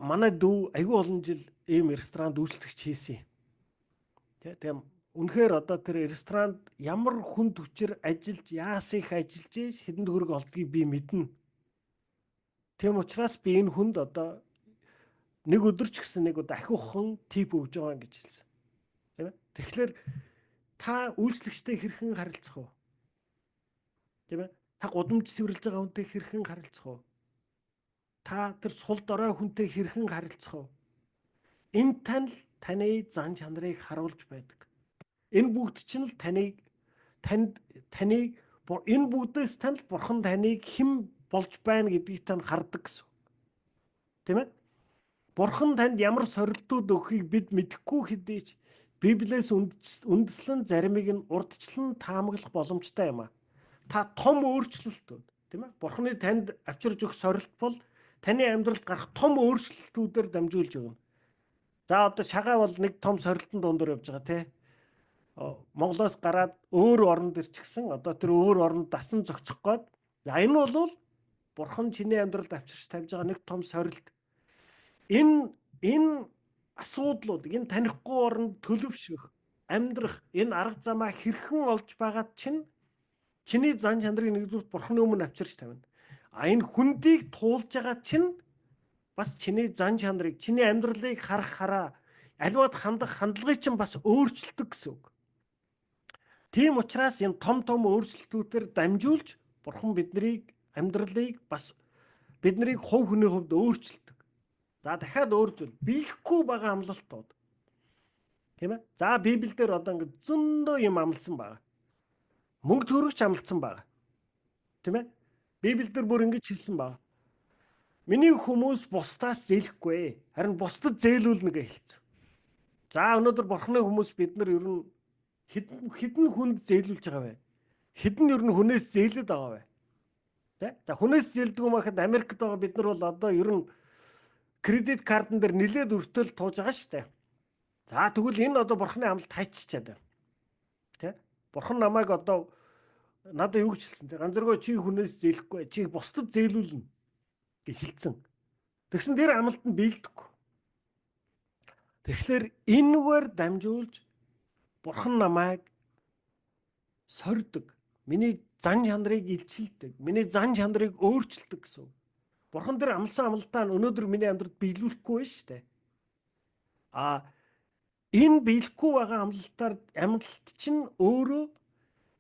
Манай дүү айгүй олон жил ийм ресторанд үйлчлэгч хийсэн. Тэ тийм үнэхээр одоо тэр ресторанд ямар хүн хүчээр ажиллаж яасан их ажиллаж хэдэн төгрөг олдгийг би мэднэ. Тийм учраас би энэ хүнд одоо нэг өдөр ч гэсэн нэг удаа ахиухан тип өгж байгаа гэж хэлсэн. Тийм ээ. Тэгэхээр та үйлчлэгчтэй хэрхэн харилцах вэ? Тийм ээ. Та гудамж сэвэрлж байгаа хүнтэй хэрхэн харилцах вэ? Та тэр сул дорой хүнтэй хэрхэн харилцах вэ? Энэ тань л таны зан чанарыг харуулж байдаг. Энэ бүгд чинь л таныг танд таны энэ бүгдээс тань л бурхан таныг хэн болж байна гэдгийг тань хардаг гэсэн. Тийм ээ? Бурхан танд ямар сорилтууд өгөхийг бид мэдэхгүй хэдий ч Библиэс үндэслэн заримыг нь урдчлан таамаглах боломжтой юм а. Та том өөрчлөлтүүд, тийм ээ? Бурханы танд авчирж өгөх сорилт бол таны амьдралд гарах том өөрчлөлтүүдээр дамжуулж өгнө. За одоо шагаа бол нэг том сорилтон дундуур явж байгаа тий. Монголоос гараад өөр оронд ирчихсэн. Одоо тэр өөр оронд дасан зохицох гээд. За энэ бол Бурхан чиний амьдралд авчирч тавьж байгаа нэг том сорилт. Энэ асуудлууд, энэ танихгүй оронд төлөвшөх, амьдрах, энэ арга замаа хэрхэн олж байгаад чинь чиний зан чанарыг нэгдүгээр Бурханы өмнө авчирч тавина. А энэ хүндийг туулж байгаа чинь бас чиний зан чанарыг, чиний амьдралыг харах хараа, аливаад хандах хандлагыг чинь бас өөрчилдөг гэсэн үг. Тийм учраас энэ том том өөрчлөлтүүдээр дамжуулж Бурхан биднийг амьдралыг бас биднийг хувь хүний хувьд өөрчилдөг. За дахиад өөр зүйл биелэхгүй байгаа амлалтууд. Тийм ээ? За Библиэлд одоо ингэ зөндөө юм амласан байгаа. Мөнгө төгрөгч амласан байгаа. Тийм ээ? Библиэлд бүр ингэж хэлсэн байгаа. Миний хүмүүс бусдаас зээлэхгүй. Харин бусдад зээлүүлнэ гэж хэлсэн. За өнөөдөр Бурханы хүмүүс бид нар ер нь хэдэн хэдэн хүнд зээлүүлж байгаа вэ? Хэдэн ер нь хүнээс зээлээд байгаа вэ? Тэ? За хүнээс зээлдэг юм ахад Америкт байгаа бид нар бол одоо ер нь кредит картн дээр нилээд өртөл тууж байгаа шүү дээ. За тэгвэл энэ одоо Бурханы амлалт хайчичаад байна. Тэ? Бурхан намайг одоо надад юу гэж хэлсэн те? Ганцааргүй чи хүнээс зээлэхгүй, чи бусдад зээлүүлнэ гэж хэлсэн. Тэгсэн тэр амлалт нь биелдэхгүй. Тэгэхээр энэгээр дамжуулж Бурхан намайг сорьдог. Миний зан чанарыг илчилдэг. Миний зан чанарыг өөрчилдөг гэсэн. Бурхан тэр амласан амлалтаа нь өнөөдөр миний амьдралд биелүүлэхгүй байна шүү дээ. А энэ биелэхгүй байгаа амлалтаар амлалт чинь өөрөө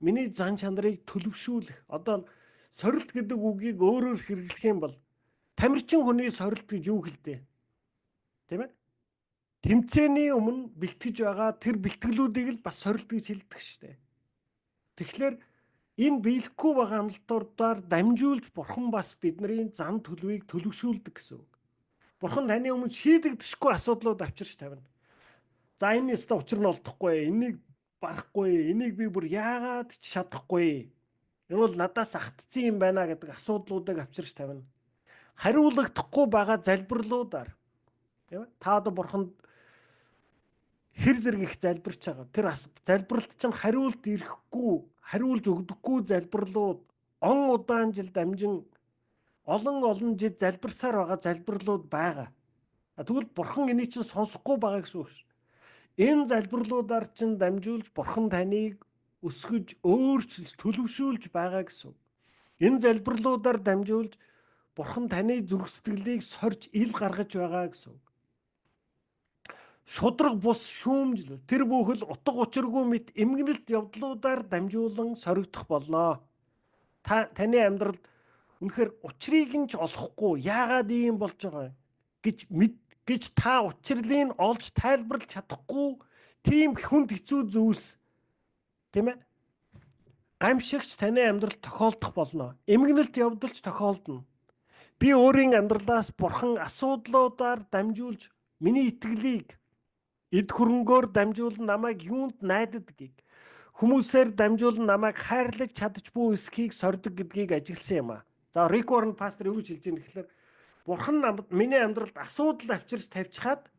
миний зан чанарыг төлөвшүүлэх. Одоо сорилт гэдэг үгийг өөрөөр хэрэглэх юм бол тамирчин хүний сорилт гэж юу хэлдэг? Тийм ээ? Тэмцээний өмнө бэлтгэж байгаа тэр бэлтгэлүүдийг л бас сорилт гэж хэлдэг шүү дээ. Тэгэхээр энэ биелэхгүй байгаа амлалтуудаар дамжуулж Бурхан бас бидний зан төлөвийг төлөвшүүлдэг гэсэн үг. Бурхан таны өмнө шийдэгдэшгүй асуудлууд авчирч тавина. За энэ ёстой учир нь олдохгүй, энийг барахгүй, энийг би бүр яагаад ч чадахгүй. Энэ бол надаас ахтцсан юм байна гэдэг асуудлуудыг авчирч тавина. Хариулагдахгүй байгаа залбирлуудаар, тийм ээ? Та одоо Бурханд хэр зэрэг их залбирч байгаа. Тэр залбиралт чинь хариулт ирэхгүй, хариулж өгдөггүй залбирлууд он удаан жил дамжин олон олон жил залбирсаар байгаа залбирлууд байгаа. Тэгвэл Бурхан энийг чинь сонсохгүй байгаа гэсэн үг шүү. Энэ залбирлуудаар чинь дамжуулж Бурхан таныг өсгөж, өөрчилж, төлөвшүүлж байгаа гэсэн үг. Энэ залбирлуудаар дамжуулж Бурхан таны зүрх сэтгэлийг сорж ил гаргаж байгаа гэсэн үг. Шудраг бус шүүмжлэл тэр бүхэл утга учиргүй мэт эмгэнэлт явдлуудаар дамжуулан соригдох болноо. Та таны амьдралд үнэхээр учрыг нь ч олохгүй яагаад ийм болж байгаа юм гэж гэж та учирлыг олж тайлбарлаж чадахгүй тийм хүнд хэцүү зүйлс, тийм ээ? Гамшигч таны амьдралд тохиолдох болно. Эмгэнэлт явдалч тохиолдоно. Би өөрийн амьдралаас Бурхан асуудлуудаар дамжуулж миний итгэлийг эд хөрөнгөөр дамжуулан намайг юунд найдадгийг, хүмүүсээр дамжуулан намайг хайрлаж чадаж буй эсхийг сордог гэдгийг ажигласан юм а. За Рик Уоррен пастор юу гэж хэлж байгаа гэхээр Бурхан миний амьдралд асуудал авчирч тавьчихад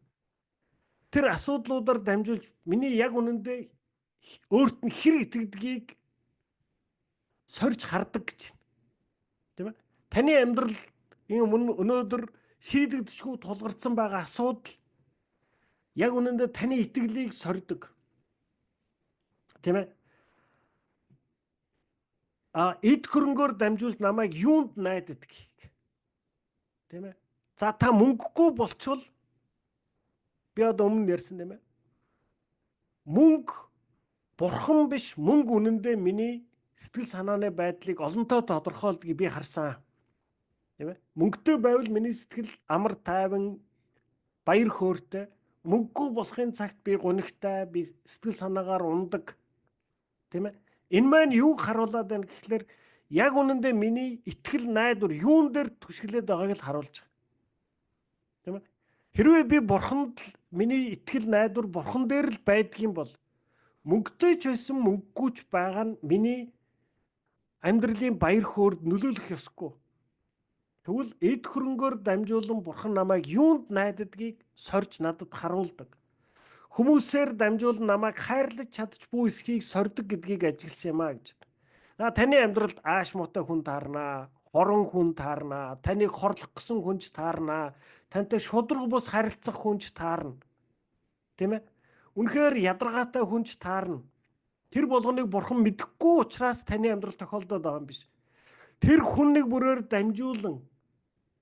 тэр асуудлуудаар дамжуулж миний яг үнэндээ өөрт нь хэр итгэдгийг сорж хардаг гэж байна. Тийм ээ? Таны амьдрал энэ өнөөдөр шийдэгдэшгүй тулгарсан байгаа асуудал яг үнэндээ таны итгэлийг сордог. Тийм ээ? А эд хөрөнгөөр дамжуулж намайг юунд найддаг? Тийм ээ? За та мөнгөгүй болчвол би одоо өмнө ярьсан тийм ээ? Мөнгө бурхан биш, мөнгө үнэндээ миний сэтгэл санааны байдлыг олонтоо тодорхойлдгийг би харсан. Тийм ээ? Мөнгөтэй байвал миний сэтгэл амар тайван, баяр хөөртэй. Мөнгөгүй болохын цагт би гунигтай, би сэтгэл санаагаар ундаг. Тийм ээ? Энэ маань юуг харуулад байна гэхлээр яг үнэндээ миний итгэл найдвар юун дээр түшиглээд байгааг л харуулж байгаа. Тийм ээ? Хэрвээ би бурханд л миний итгэл найдвар бурхан дээр л байдгийн бол мөнгөтэй ч байсан мөнгөгүй ч байгаа нь миний амьдралын баяр хөөрд нөлөөлөх ёсгүй. Тэгвэл эд хөрөнгөөр дамжуулан бурхан намайг юунд найдадгийг сорж надад харуулдаг. Хүмүүсээр дамжуулан намайг хайрлаж чадаж буй эсхийг сордог гэдгийг ажигласан юм а гэж. За таны амьдралд ааш муутай хүн таарнаа, хорон хүн таарнаа, таныг хорлох гэсэн хүн ч таарнаа, тантай шудраг бус харилцах хүн ч таарна. Тийм ээ? Үнэхээр ядаргаатай хүн ч таарна. Тэр болгоныг бурхан мэдэхгүй учраас таны амьдрал тохиолдоод байгаа юм биш. Тэр хүнийг бүрээр дамжуулан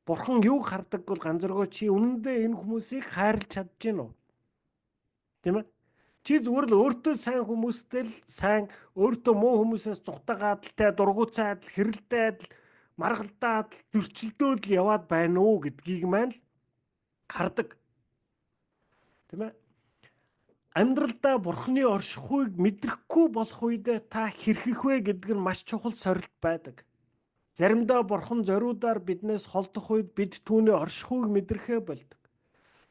бурхан юуг хардаг бол ганцааргүй чи үнэндээ энэ хүмүүсийг хайрлаж чадж гин үү? Тийм ээ? Чи зүгээр л өөртөө сайн хүмүүстэй л сайн, өөртөө муу хүмүүсээс зугтаагаад л те дургуцаад л хэрэлдээд л маргалдаад л зөрчилдөөд л яваад байна уу гэдгийг маань л хардаг. Тийм ээ? Амьдралдаа Бурхны оршихуйг мэдрэхгүй болох үедээ та хэрхэх вэ гэдэг нь маш чухал сорилт байдаг. Заримдаа Бурхан зориудаар биднээс холдох үед бид түүний оршихуйг мэдрэхээ болдог.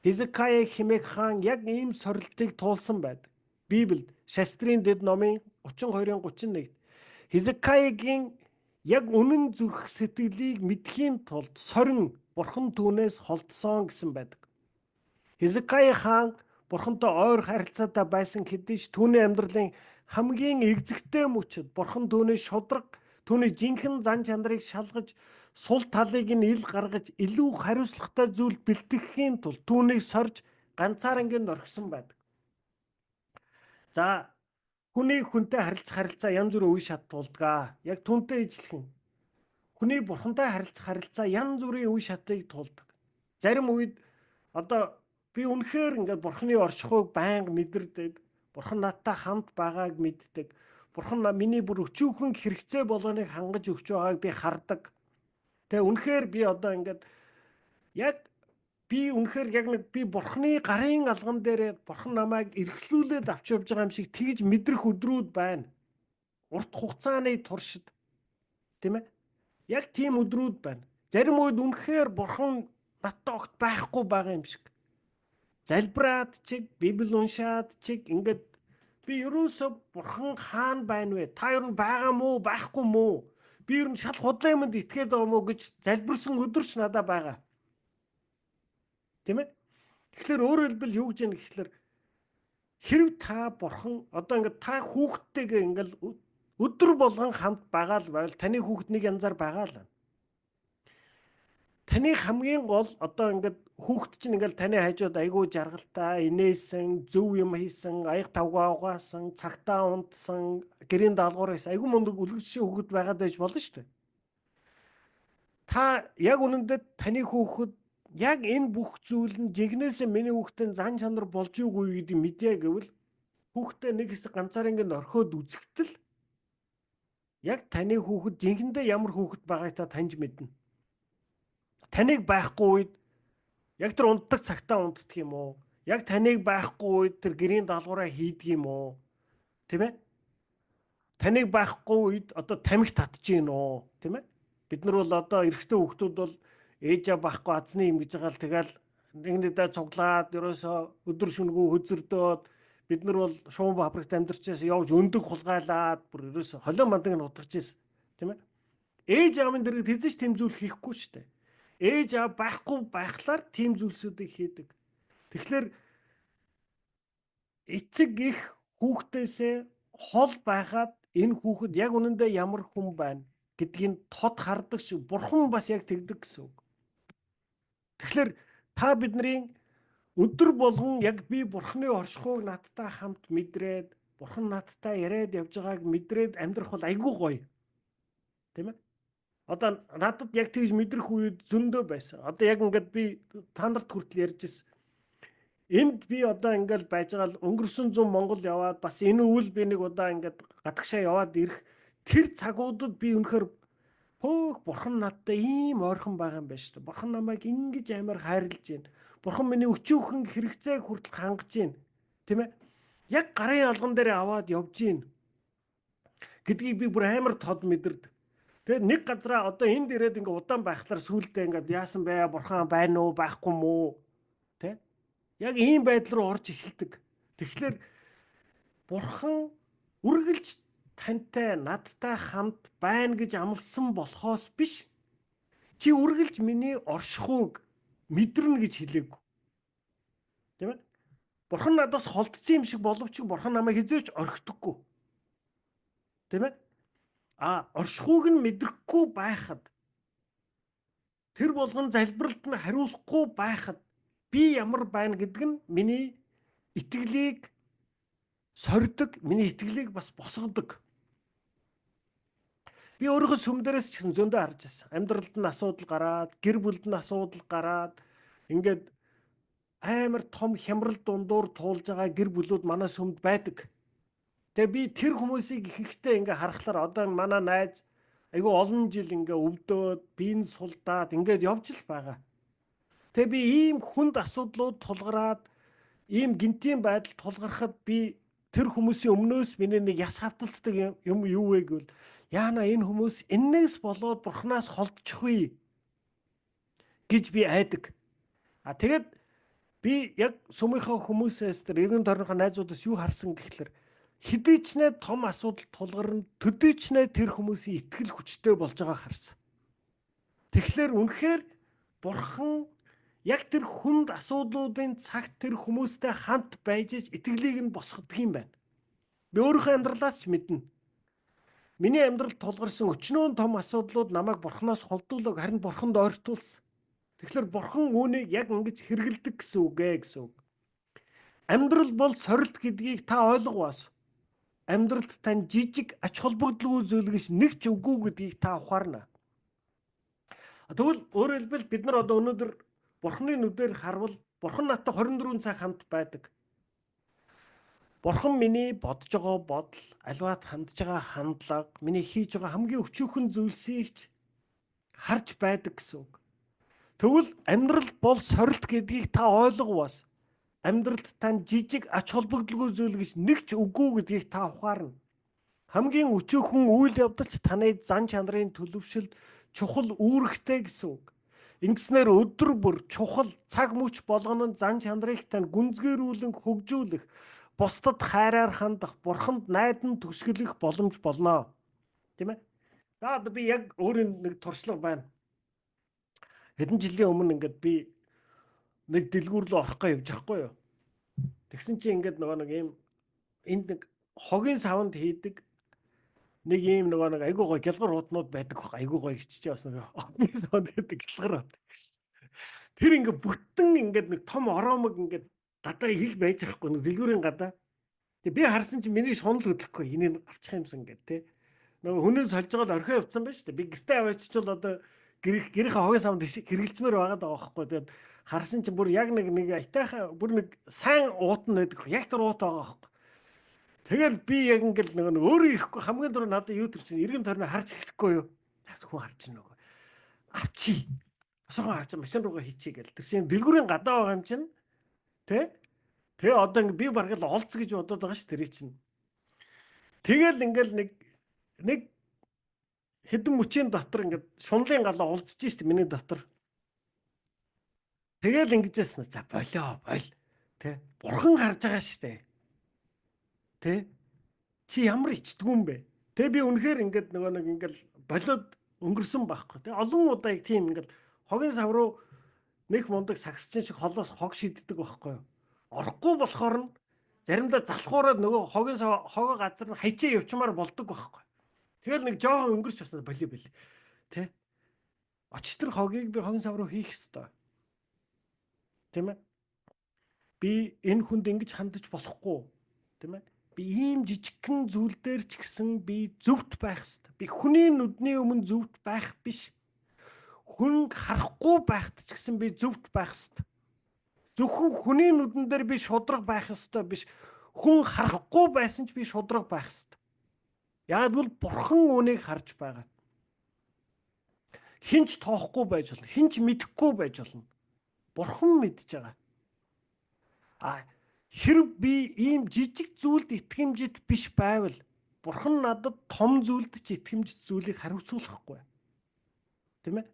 Хизкая хэмээх хаан яг ийм сорилтыг туулсан байдаг. Библиэд Шастрын дэд номын 32-ын 31-д Хизкаягийн яг үнэн зүрх сэтгэлийг мэдхийн тулд сорин Бурхан түүнээс холдсон гэсэн байдаг. Хизкая хаан Бурхантай ойр харилцаатай байсан хэдий ч түүний амьдралын хамгийн эгзэгтэй мөчид Бурхан түүний шудраг, түүний жинхэнэ зан чанарыг шалгаж, сул талыг нь ил гаргаж, илүү хариуцлагатай зүйлд бэлтгэхийн тулд түүнийг сорж ганцаарангийн орхисон байдаг. За, хүний хүнтэй харилцах харилцаа янз бүрийн үе шат тулдаг. Яг түүнтэй ижилхэн хүний Бурхантай харилцах харилцаа янз бүрийн үе шатыг тулдаг. Зарим үед одоо би үнэхээр ингээд Бурханы оршихуйг байнга мэдэрдэг. Бурхан надтай хамт байгааг мэддэг. Бурхан миний бүр өчүүхэн хэрэгцээ болгоныг хангаж өгч байгааг би хардаг. Тэгээ үнэхээр би одоо ингээд яг би үнэхээр яг нэг би Бурханы гарын алган дээр Бурхан намайг эрхлүүлээд авч явж байгаа юм шиг тэгж мэдрэх өдрүүд байна. Урт хугацааны туршид. Тийм ээ? Яг тийм өдрүүд байна. Зарим үед үнэхээр Бурхан надтай огт байхгүй байгаа юм шиг. Залбираад чиг, Библи уншаад чиг ингээд би ерөөсөө Бурхан хаана байна вэ? Та ер нь байгаа мó, байхгүй мó? Би ер нь шал худлаа юмд итгээд байгаа мó гэж залбирсан өдөр ч надад байгаа. Тийм ээ? Тэгэхээр өөрөөр хэлбэл юу гэж юм гэхэлэр хэрв та Бурхан одоо ингээд та хүүхдтэйгээ ингээд өдөр болгон хамт байгаа л байвал таны хүүхд нэг янзаар байгаа л. Таны хамгийн гол одоо ингээд хүүхд чинь ингээд таны хажууд айгүй жаргалтай, инээсэн, зөв юм хийсэн, аяг тавгаа угаасан, цагтаа унтсан, гэрийн даалгавар хийсэн айгүй мундаг үлгэршийн хүүхэд байгаад байж болно шүү дээ. Та яг үнэндээ таны хүүхэд яг энэ бүх зүйл нь жигнэсээ миний хүүхдийн зан чанар болж юугүй гэдгийг мэдье гэвэл хүүхдээ нэг хэсэг ганцаар ингэ орхиод үзэхдээ яг таны хүүхэд жинхэнэ ямар хүүхэд байгааг та таньж мэднэ. Таныг байхгүй үед яг тэр унтдаг цагтаа унтдаг юм уу? Яг таныг байхгүй үед тэр гэрийн даалгавраа хийдэг юм уу? Тийм ээ? Таныг байхгүй үед одоо тамхи татж гин үү? Тийм ээ? Бид нар бол одоо эрэгтэй хүүхдүүд бол ээжээ байхгүй азны юм гэж байгаа л тэгэл нэг нэгдээ цуглаад ерөөсөө өдөр шөнөгүй хөзөрдөөд бид нар бол шуум фабрикт амьдарчээс явж өндөг хулгайлаад бүр ерөөсөө холио мандаг нь утгаж ирсэн, тийм ээ? Ээж аавын дэргэд хэзээ ч тийм зүйл хийхгүй шүү дээ. Ээж аав байхгүй байхлаар тийм зүйлсүүдийг хийдэг. Тэгэхээр эцэг их хүүхдээсээ хол байхад энэ хүүхэд яг үнэндээ ямар хүн байна гэдгийг тод хардаг шиг Бурхан бас яг тэгдэг гэсэн үг. Тэгэхээр та бидний өдөр болгон яг би Бурханы оршихуйг надтай хамт мэдрээд, Бурхан надтай яриад явж байгааг мэдрээд амьдрах бол айгүй гоё. Тийм ээ? Одоо надад яг тэгж мэдрэх үед зөндөө байсан. Одоо яг ингээд би та нарт хүртэл ярьж ирсэн. Энд би одоо ингээд байж байгаа л өнгөрсөн зун Монгол яваад бас энэ үйл би нэг удаа ингээд гадагшаа яваад ирэх тэр цагуудад би үнэхээр пөөх Бурхан надтай ийм ойрхон байгаа юм байна шүү дээ. Бурхан намайг ингэж амар хайрлаж байна. Бурхан миний өчүүхэн хэрэгцээг хүртэл хангаж байна. Тийм ээ? Яг гарын алган дээр аваад явж байна гэдгийг би бүр амар тод мэдэрдэг. Тэгээд нэг газараа одоо энд ирээд ингээ удаан байхлаар сүулдэ ингээд яасан бэ? Бурхан байна уу, байхгүй мүү? Тэ? Яг ийм байдал руу орж эхэлдэг. Тэгэхээр Бурхан үргэлж тантай надтай хамт байна гэж амласан болохоос биш. Чи үргэлж миний оршихуйг мэдэрнэ гэж хэлээгүй. Тийм ээ? Бурхан надаас холдсон юм шиг боловч Бурхан намайг хэзээ ч орхидоггүй. Тийм ээ? А оршихуйг нь мэдрэхгүй байхад тэр болгон залбиралд нь хариулахгүй байхад би ямар байна гэдэг нь миний итгэлийг сордог, миний итгэлийг бас босгодог. Би өөрийнхөө сүм дээрээс ч гэсэн зөндөө харж байсан. Амьдралд нь асуудал гараад, гэр бүлд нь асуудал гараад ингээд Амар том хямрал дундуур туулж байгаа гэр бүлүүд манай сүмд байдаг. Тэгээ би тэр хүмүүсийг ихэнхдээ ингээ харахлаар одоо манай найз айгүй олон жил ингээ өвдөөд, биеийн сулдаад ингээд явж л байгаа. Тэгээ би ийм хүнд асуудлууд тулгараад, ийм гинтийн байдал тулгархад би тэр хүмүүсийн өмнөөс миний нэг яс хавталцдаг юм юу вэ гэвэл яана энэ хүмүүс эннээс болоод бурхнаас холдчих вэ гэж би айдаг. А тэгээд би яг сүмийнхээ хүмүүсээс, тэр эргэн тойрныхоо найзуудаас юу харсан гэхлээр хэдий ч нэ том асуудал тулгарна, төдий ч нэ тэр хүмүүсийн итгэл хүчтэй болж байгааг харсан. Тэгэхээр үнэхээр бурхан яг тэр хүнд асуудлуудын цагт тэр хүмүүстэй хамт байж итгэлийг нь босгодог юм байна. Би өөрийнхөө амьдралаас ч мэднэ. Миний амьдрал тулгарсан өчнөөн том асуудлууд намайг бурхнаас холдуулаг, харин бурханд ойртуулсан. Тэгэхээр бурхан үүнийг яг ингэж хэрэгэлдэг гэсэн үг ээ гэсэн үг. Амьдрал бол сорилт гэдгийг та ойлгоос. Амьдралд тань жижиг ач холбогдолгүй зүйл гэж нэг ч үгүй гэдгийг та ухаарна. Тэгвэл өөрөөр хэлбэл бид нар одоо өнөөдөр Бурхны нүдээр харвал Бурхан надтай 24 цаг хамт байдаг. Бурхан миний бодож байгаа бодол, аливаад хандж байгаа хандлага, миний хийж байгаа хамгийн өчүүхэн зүйлсийг ч харж байдаг гэсэн үг. Тэгвэл амьдрал бол сорилт гэдгийг та ойлгоос. Амьдралд тань жижиг ач холбогдолгүй зүйл гэж нэг ч үгүй гэдгийг та ухаарна. Хамгийн өчүүхэн үйл явдал ч таны зан чанарын төлөвшөлд чухал үүрэгтэй гэсэн үг. Ингэснээр өдөр бүр чухал цаг мөч болгоно нь зан чанарыг тань гүнзгийрүүлэн хөгжүүлэх, бусдад хайраар хандах, бурханд найдан түгшгэлэх боломж болно. Тийм ээ? За одоо би яг өөрийн нэг туршлага байна. Хэдэн жилийн өмнө ингээд би нэг дэлгүүр рүү орох гэж явж байхгүй юу? Тэгсэн чинь ингээд нөгөө нэг ийм энд нэг хогийн савнд хийдэг нэг ийм нөгөө нэг айгуу гой гялгар хутнууд байдаг бох, айгуу гой хиччихээ бас нэг хогийн савнд хийдэг гялгар хут. Тэр ингээд бүтэн ингээд нэг том ороомог ингээд гадаа хил байж байхгүй нэг дэлгүүрийн гадаа. Тэг би харсан чинь миний шунал хөдлөхгүй энийг авчих юмсан гэд тэ. Нөгөө хүнээ сольж байгаа л орхио явцсан байж тээ. Би гэртээ авааччвал одоо гэрийнхээ хогийн савнд хэрэгэлцмээр байгаад байгаа байхгүй. Тэгээд харсан чинь бүр яг нэг нэг айтайхан бүр нэг сайн уут нь байдаг. Яг тэр уут байгаа байхгүй. Тэгэл би яг ингээл нөгөө өөрөө ирэхгүй хамгийн түрүү надад юу төр чинь эргэн тойрноо харж эхлэхгүй юу. Хүн харж чинь нөгөө авчи. Босгоо авчи машин руугаа хийчихье гэл. Тэр чинь дэлгүүрийн гадаа байгаа юм чинь тэ. Тэгээ одоо ингээ би бараг л олц гэж бодоод байгаа ш тэр чинь. Тэгэл ингээл нэг нэг хэдэн мөчийн дотор ингээд шунлын галаа уулзж штэ миний дотор. Тэгэл ингэжсэн. За болио боль. Тэ. Бурхан гарч байгаа штэ. Тэ. Чи ямар ичдгүү юм бэ? Тэ би үнэхээр ингээд нөгөө нэг ингээл болиод өнгөрсөн байхгүй. Тэ олон удаа яг тийм ингээл хогийн сав руу нэг мундаг сагсчин шиг холоос хог шиддэг байхгүй юу? Орохгүй болохоор нь заримдаа залхуураад нөгөө хогийн сав хогоо газар нь хайчаа явчмаар болдог байхгүй. Тэгэл нэг жоохон өнгөрч басна боли боли. Тэ? Очтор тэр хогийг би хогийн сав руу хийх ёстой. Тийм ээ? Би энэ хүнд ингэж хандаж болохгүй. Тийм ээ? Би ийм жижигхэн зүйл дээр ч гэсэн би зөвхт байх ёстой. Би хүний нүдний өмнө зөвхт байх биш. Хүн харахгүй байхад ч гэсэн би зөвхт байх ёстой. Зөвхөн хүний нүдэн дээр би шудраг байх ёстой биш. Хүн харахгүй байсан ч би шудраг байх ёстой. Яг бол бурхан үүнийг харж байгаа. Хинч тоохгүй байж болно. Хинч мэдэхгүй байж болно. Бурхан мэдж байгаа. А хэрв би ийм жижиг зүйлд итгэмжит биш байвал бурхан надад том зүйлд ч итгэмжит зүйлийг хариуцуулахгүй. Тийм ээ?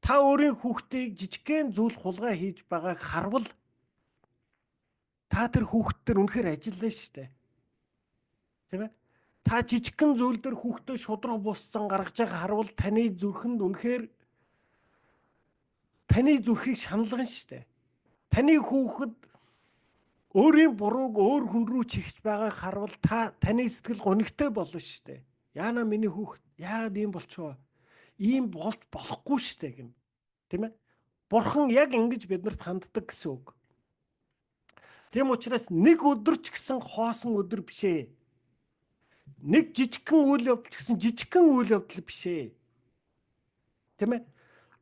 Та өөрийн хүүхдийг жижигхэн зүйл хулгай хийж байгааг харвал та тэр хүүхэд төр үнэхээр ажиллана шүү дээ. Тийм ээ? Та жижигхэн зүйл дээр хүүхдээ шудраг бусцан гаргаж байгаа харвал таны зүрхэнд үнэхээр таны зүрхийг шаналгана шүү дээ. Таны хүүхэд өөрийн бурууг өөр хүн рүү чихж байгааг харвал та таны сэтгэл гонигтой болно шүү дээ. Яана миний хүүхэд яагаад ийм болчихоо? Ийм болж болохгүй шүү дээ гэнэ. Тийм ээ? Бурхан яг ингэж биднэрт ханддаг гэсэн үг. Тийм учраас нэг өдөр ч гэсэн хоосон өдөр биш ээ. Нэг жижигхэн үйл явдал ч гэсэн жижигхэн үйл явдал биш ээ. Тийм ээ?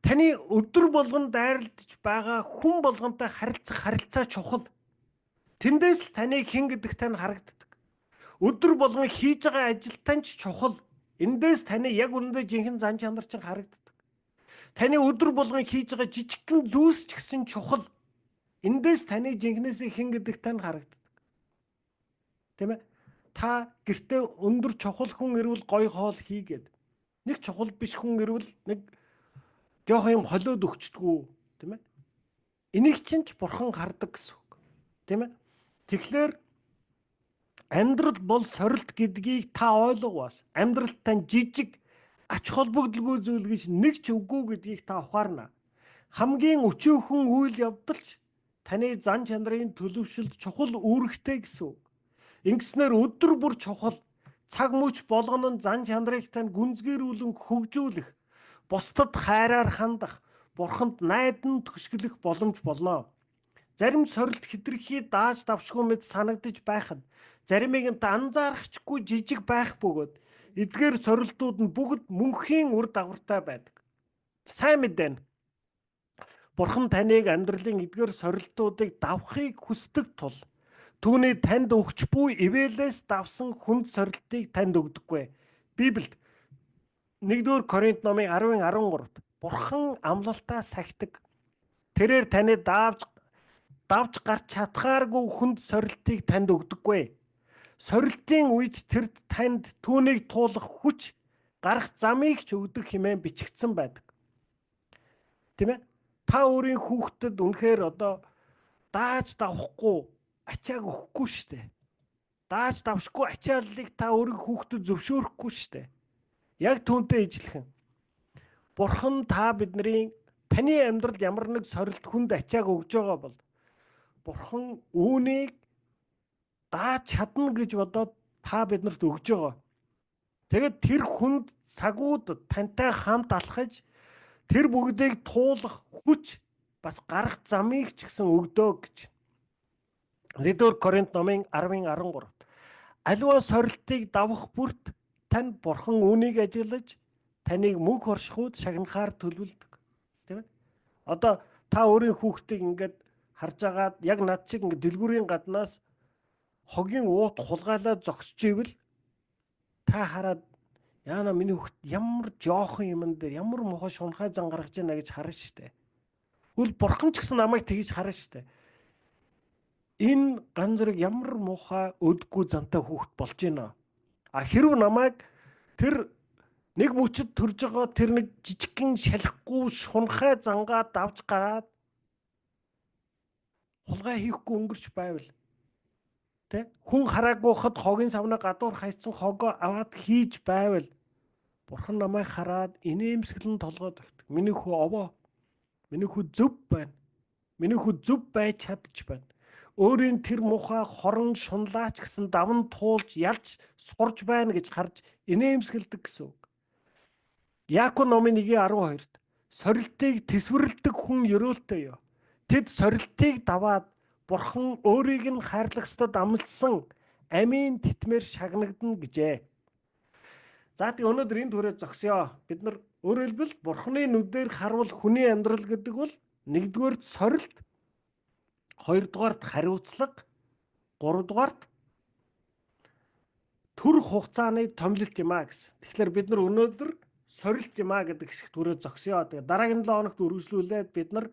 Таны өдөр болгон дайралдж байгаа хүн болгонтой харилцах харилцаа чухал. Тэндээс л таны хэн гэдэг тань харагддаг. Өдөр болгон хийж байгаа ажилтан ч чухал. Эндээс таны яг үнэндээ жинхэнэ зан чанар чинь харагддаг. Таны өдөр болгон хийж байгаа жижигхэн зүйлс ч гэсэн чухал. Эндээс таны жинхнээсээ хэн гэдэг тань харагддаг. Тийм ээ? Та гэртээ өндөр чухал хүн ирвэл гоё хоол хийгээд, нэг чухал биш хүн ирвэл нэг жоохон юм холиод өгчдгүү, тийм ээ? Энийг чинь ч бурхан хардаг гэсэн үг. Тийм ээ? Тэгэхээр амьдрал бол сорилт гэдгийг та ойлгоос. Амьдралд тань жижиг ач холбогдолгүй зүйл гэж нэг ч үгүй гэдгийг та ухаарна. Хамгийн өчүүхэн үйл явдал ч таны зан чанарын төлөвшөлд чухал үүрэгтэй гэсэн үг. Ингэснээр өдөр бүр чухал цаг мөч болгоно нь зан чанарыг тань гүнзгийрүүлэн хөгжүүлэх, бусдад хайраар хандах, бурханд найдан түшиглэх боломж болно. Зарим сорилт хэтэрхий дааж давшгүй мэт санагдаж байхад заримыг нь анзаарахчгүй жижиг байх бөгөөд эдгээр сорилтууд нь бүгд мөнхийн үр дагавартай байдаг. Сайн мэдэн. Бурхан таныг амьдралын эдгээр сорилтуудыг давхыг хүсдэг тул түүний танд өгч буй ивээлээс давсан хүнд сорилтыг танд өгдөггүй. Библиэд 1-р Коринт номын 10:13-д Бурхан амлалтаа сахидаг. Тэрээр таны давж гарч чадхааргүй хүнд сорилтыг танд өгдөггүй. Сорилтын үед тэр танд түүнийг туулах хүч, гарах замыг ч өгдөг хэмээн бичигдсэн байдаг. Тийм ээ? Та өөрийн хүүхдэд үнэхээр одоо дааж давхгүй ачааг өгөхгүй шүү дээ. Дааж давшгүй ачааллыг та өөрийн хүүхдэд зөвшөөрөхгүй шүү дээ. Яг түүнтэй ижилхэн. Бурхан та бидний таны амьдралд ямар нэг сорилт хүнд ачааг өгж байгаа бол Бурхан үүнийг дааж чадна гэж бодоод та биднэрт өгж байгаа. Тэгээд тэр хүнд цагууд тантай хамт алхаж тэр бүгдийг туулах хүч бас гарах замыг ч гэсэн өгдөө гэж. 1-р Коринт номын 10:13-д аливаа сорилтыг давах бүрт тань Бурхан үүнийг ажиглаж таныг мөнх оршихуйд шагнахаар төлөвлөдөг. Тийм ээ? Одоо та өөрийн хүүхдийг ингээд харж агаад яг над шиг ингээд дэлгүүрийн гаднаас хогийн уут хулгайлаад зогсож ивэл та хараад яана миний хүүхд ямар жоохон юмн дээр ямар муухай шунхай зан гаргаж байна гэж харна штэ. Тэгвэл Бурхан ч гэсэн намайг тэгж харна штэ. Энэ ган зэрэг ямар муухай өдггүй зантай хүүхд болж байна. А хэрв намайг тэр нэг мөчөд төрж байгаа тэр нэг жижигхэн шалахгүй шунхай зангаа давж гараад хулгай хийхгүй өнгөрч байвал тэ хүн хараагүй хад хогийн савнаа гадуур хайцсан хогоо аваад хийж байвал Бурхан намайг хараад инээмсэглэн толгойд өгдөг. Миний хүү овоо, миний хүү зөв байна. Миний хүү зөв байж чадж байна. Өөрийн тэр муухай хорон шунлаач гэсэн даван туулж ялж сурж байна гэж харж инээмсэгэлдэг гэсэн үг. Яаков номын 1:12-д сорилтыг төсвөрлөдөг хүн ерөөлтэй юу. Тэд сорилтыг даваад Бурхан өөрийг нь хайрлагчдад амласан амийн тэтмээр шагнагдана гэжээ. За тэг өнөөдөр энэ түрээ зогсъё. Бид нар өөрөөр хэлбэл Бурханы нүдээр харвал хүний амьдрал гэдэг бол нэгдүгээрт сорилт, хоёрдугаарт хариуцлага, гуравдугаарт төр хугацааны томилолт юм а гэсэн. Тэгэхээр бид нар өнөөдөр сорилт юм а гэдэг хэсэгт түрээ зогсъё. Тэгээ дараагийн 7 хоногт үргэлжлүүлээд бид нар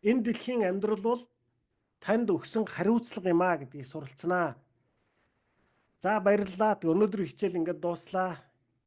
энэ дэлхийн амьдрал бол танд өгсөн хариуцлага юм а гэдгийг суралцнаа. За баярлалаа. Тэг өнөөдрийн хичээл ингээд дууслаа.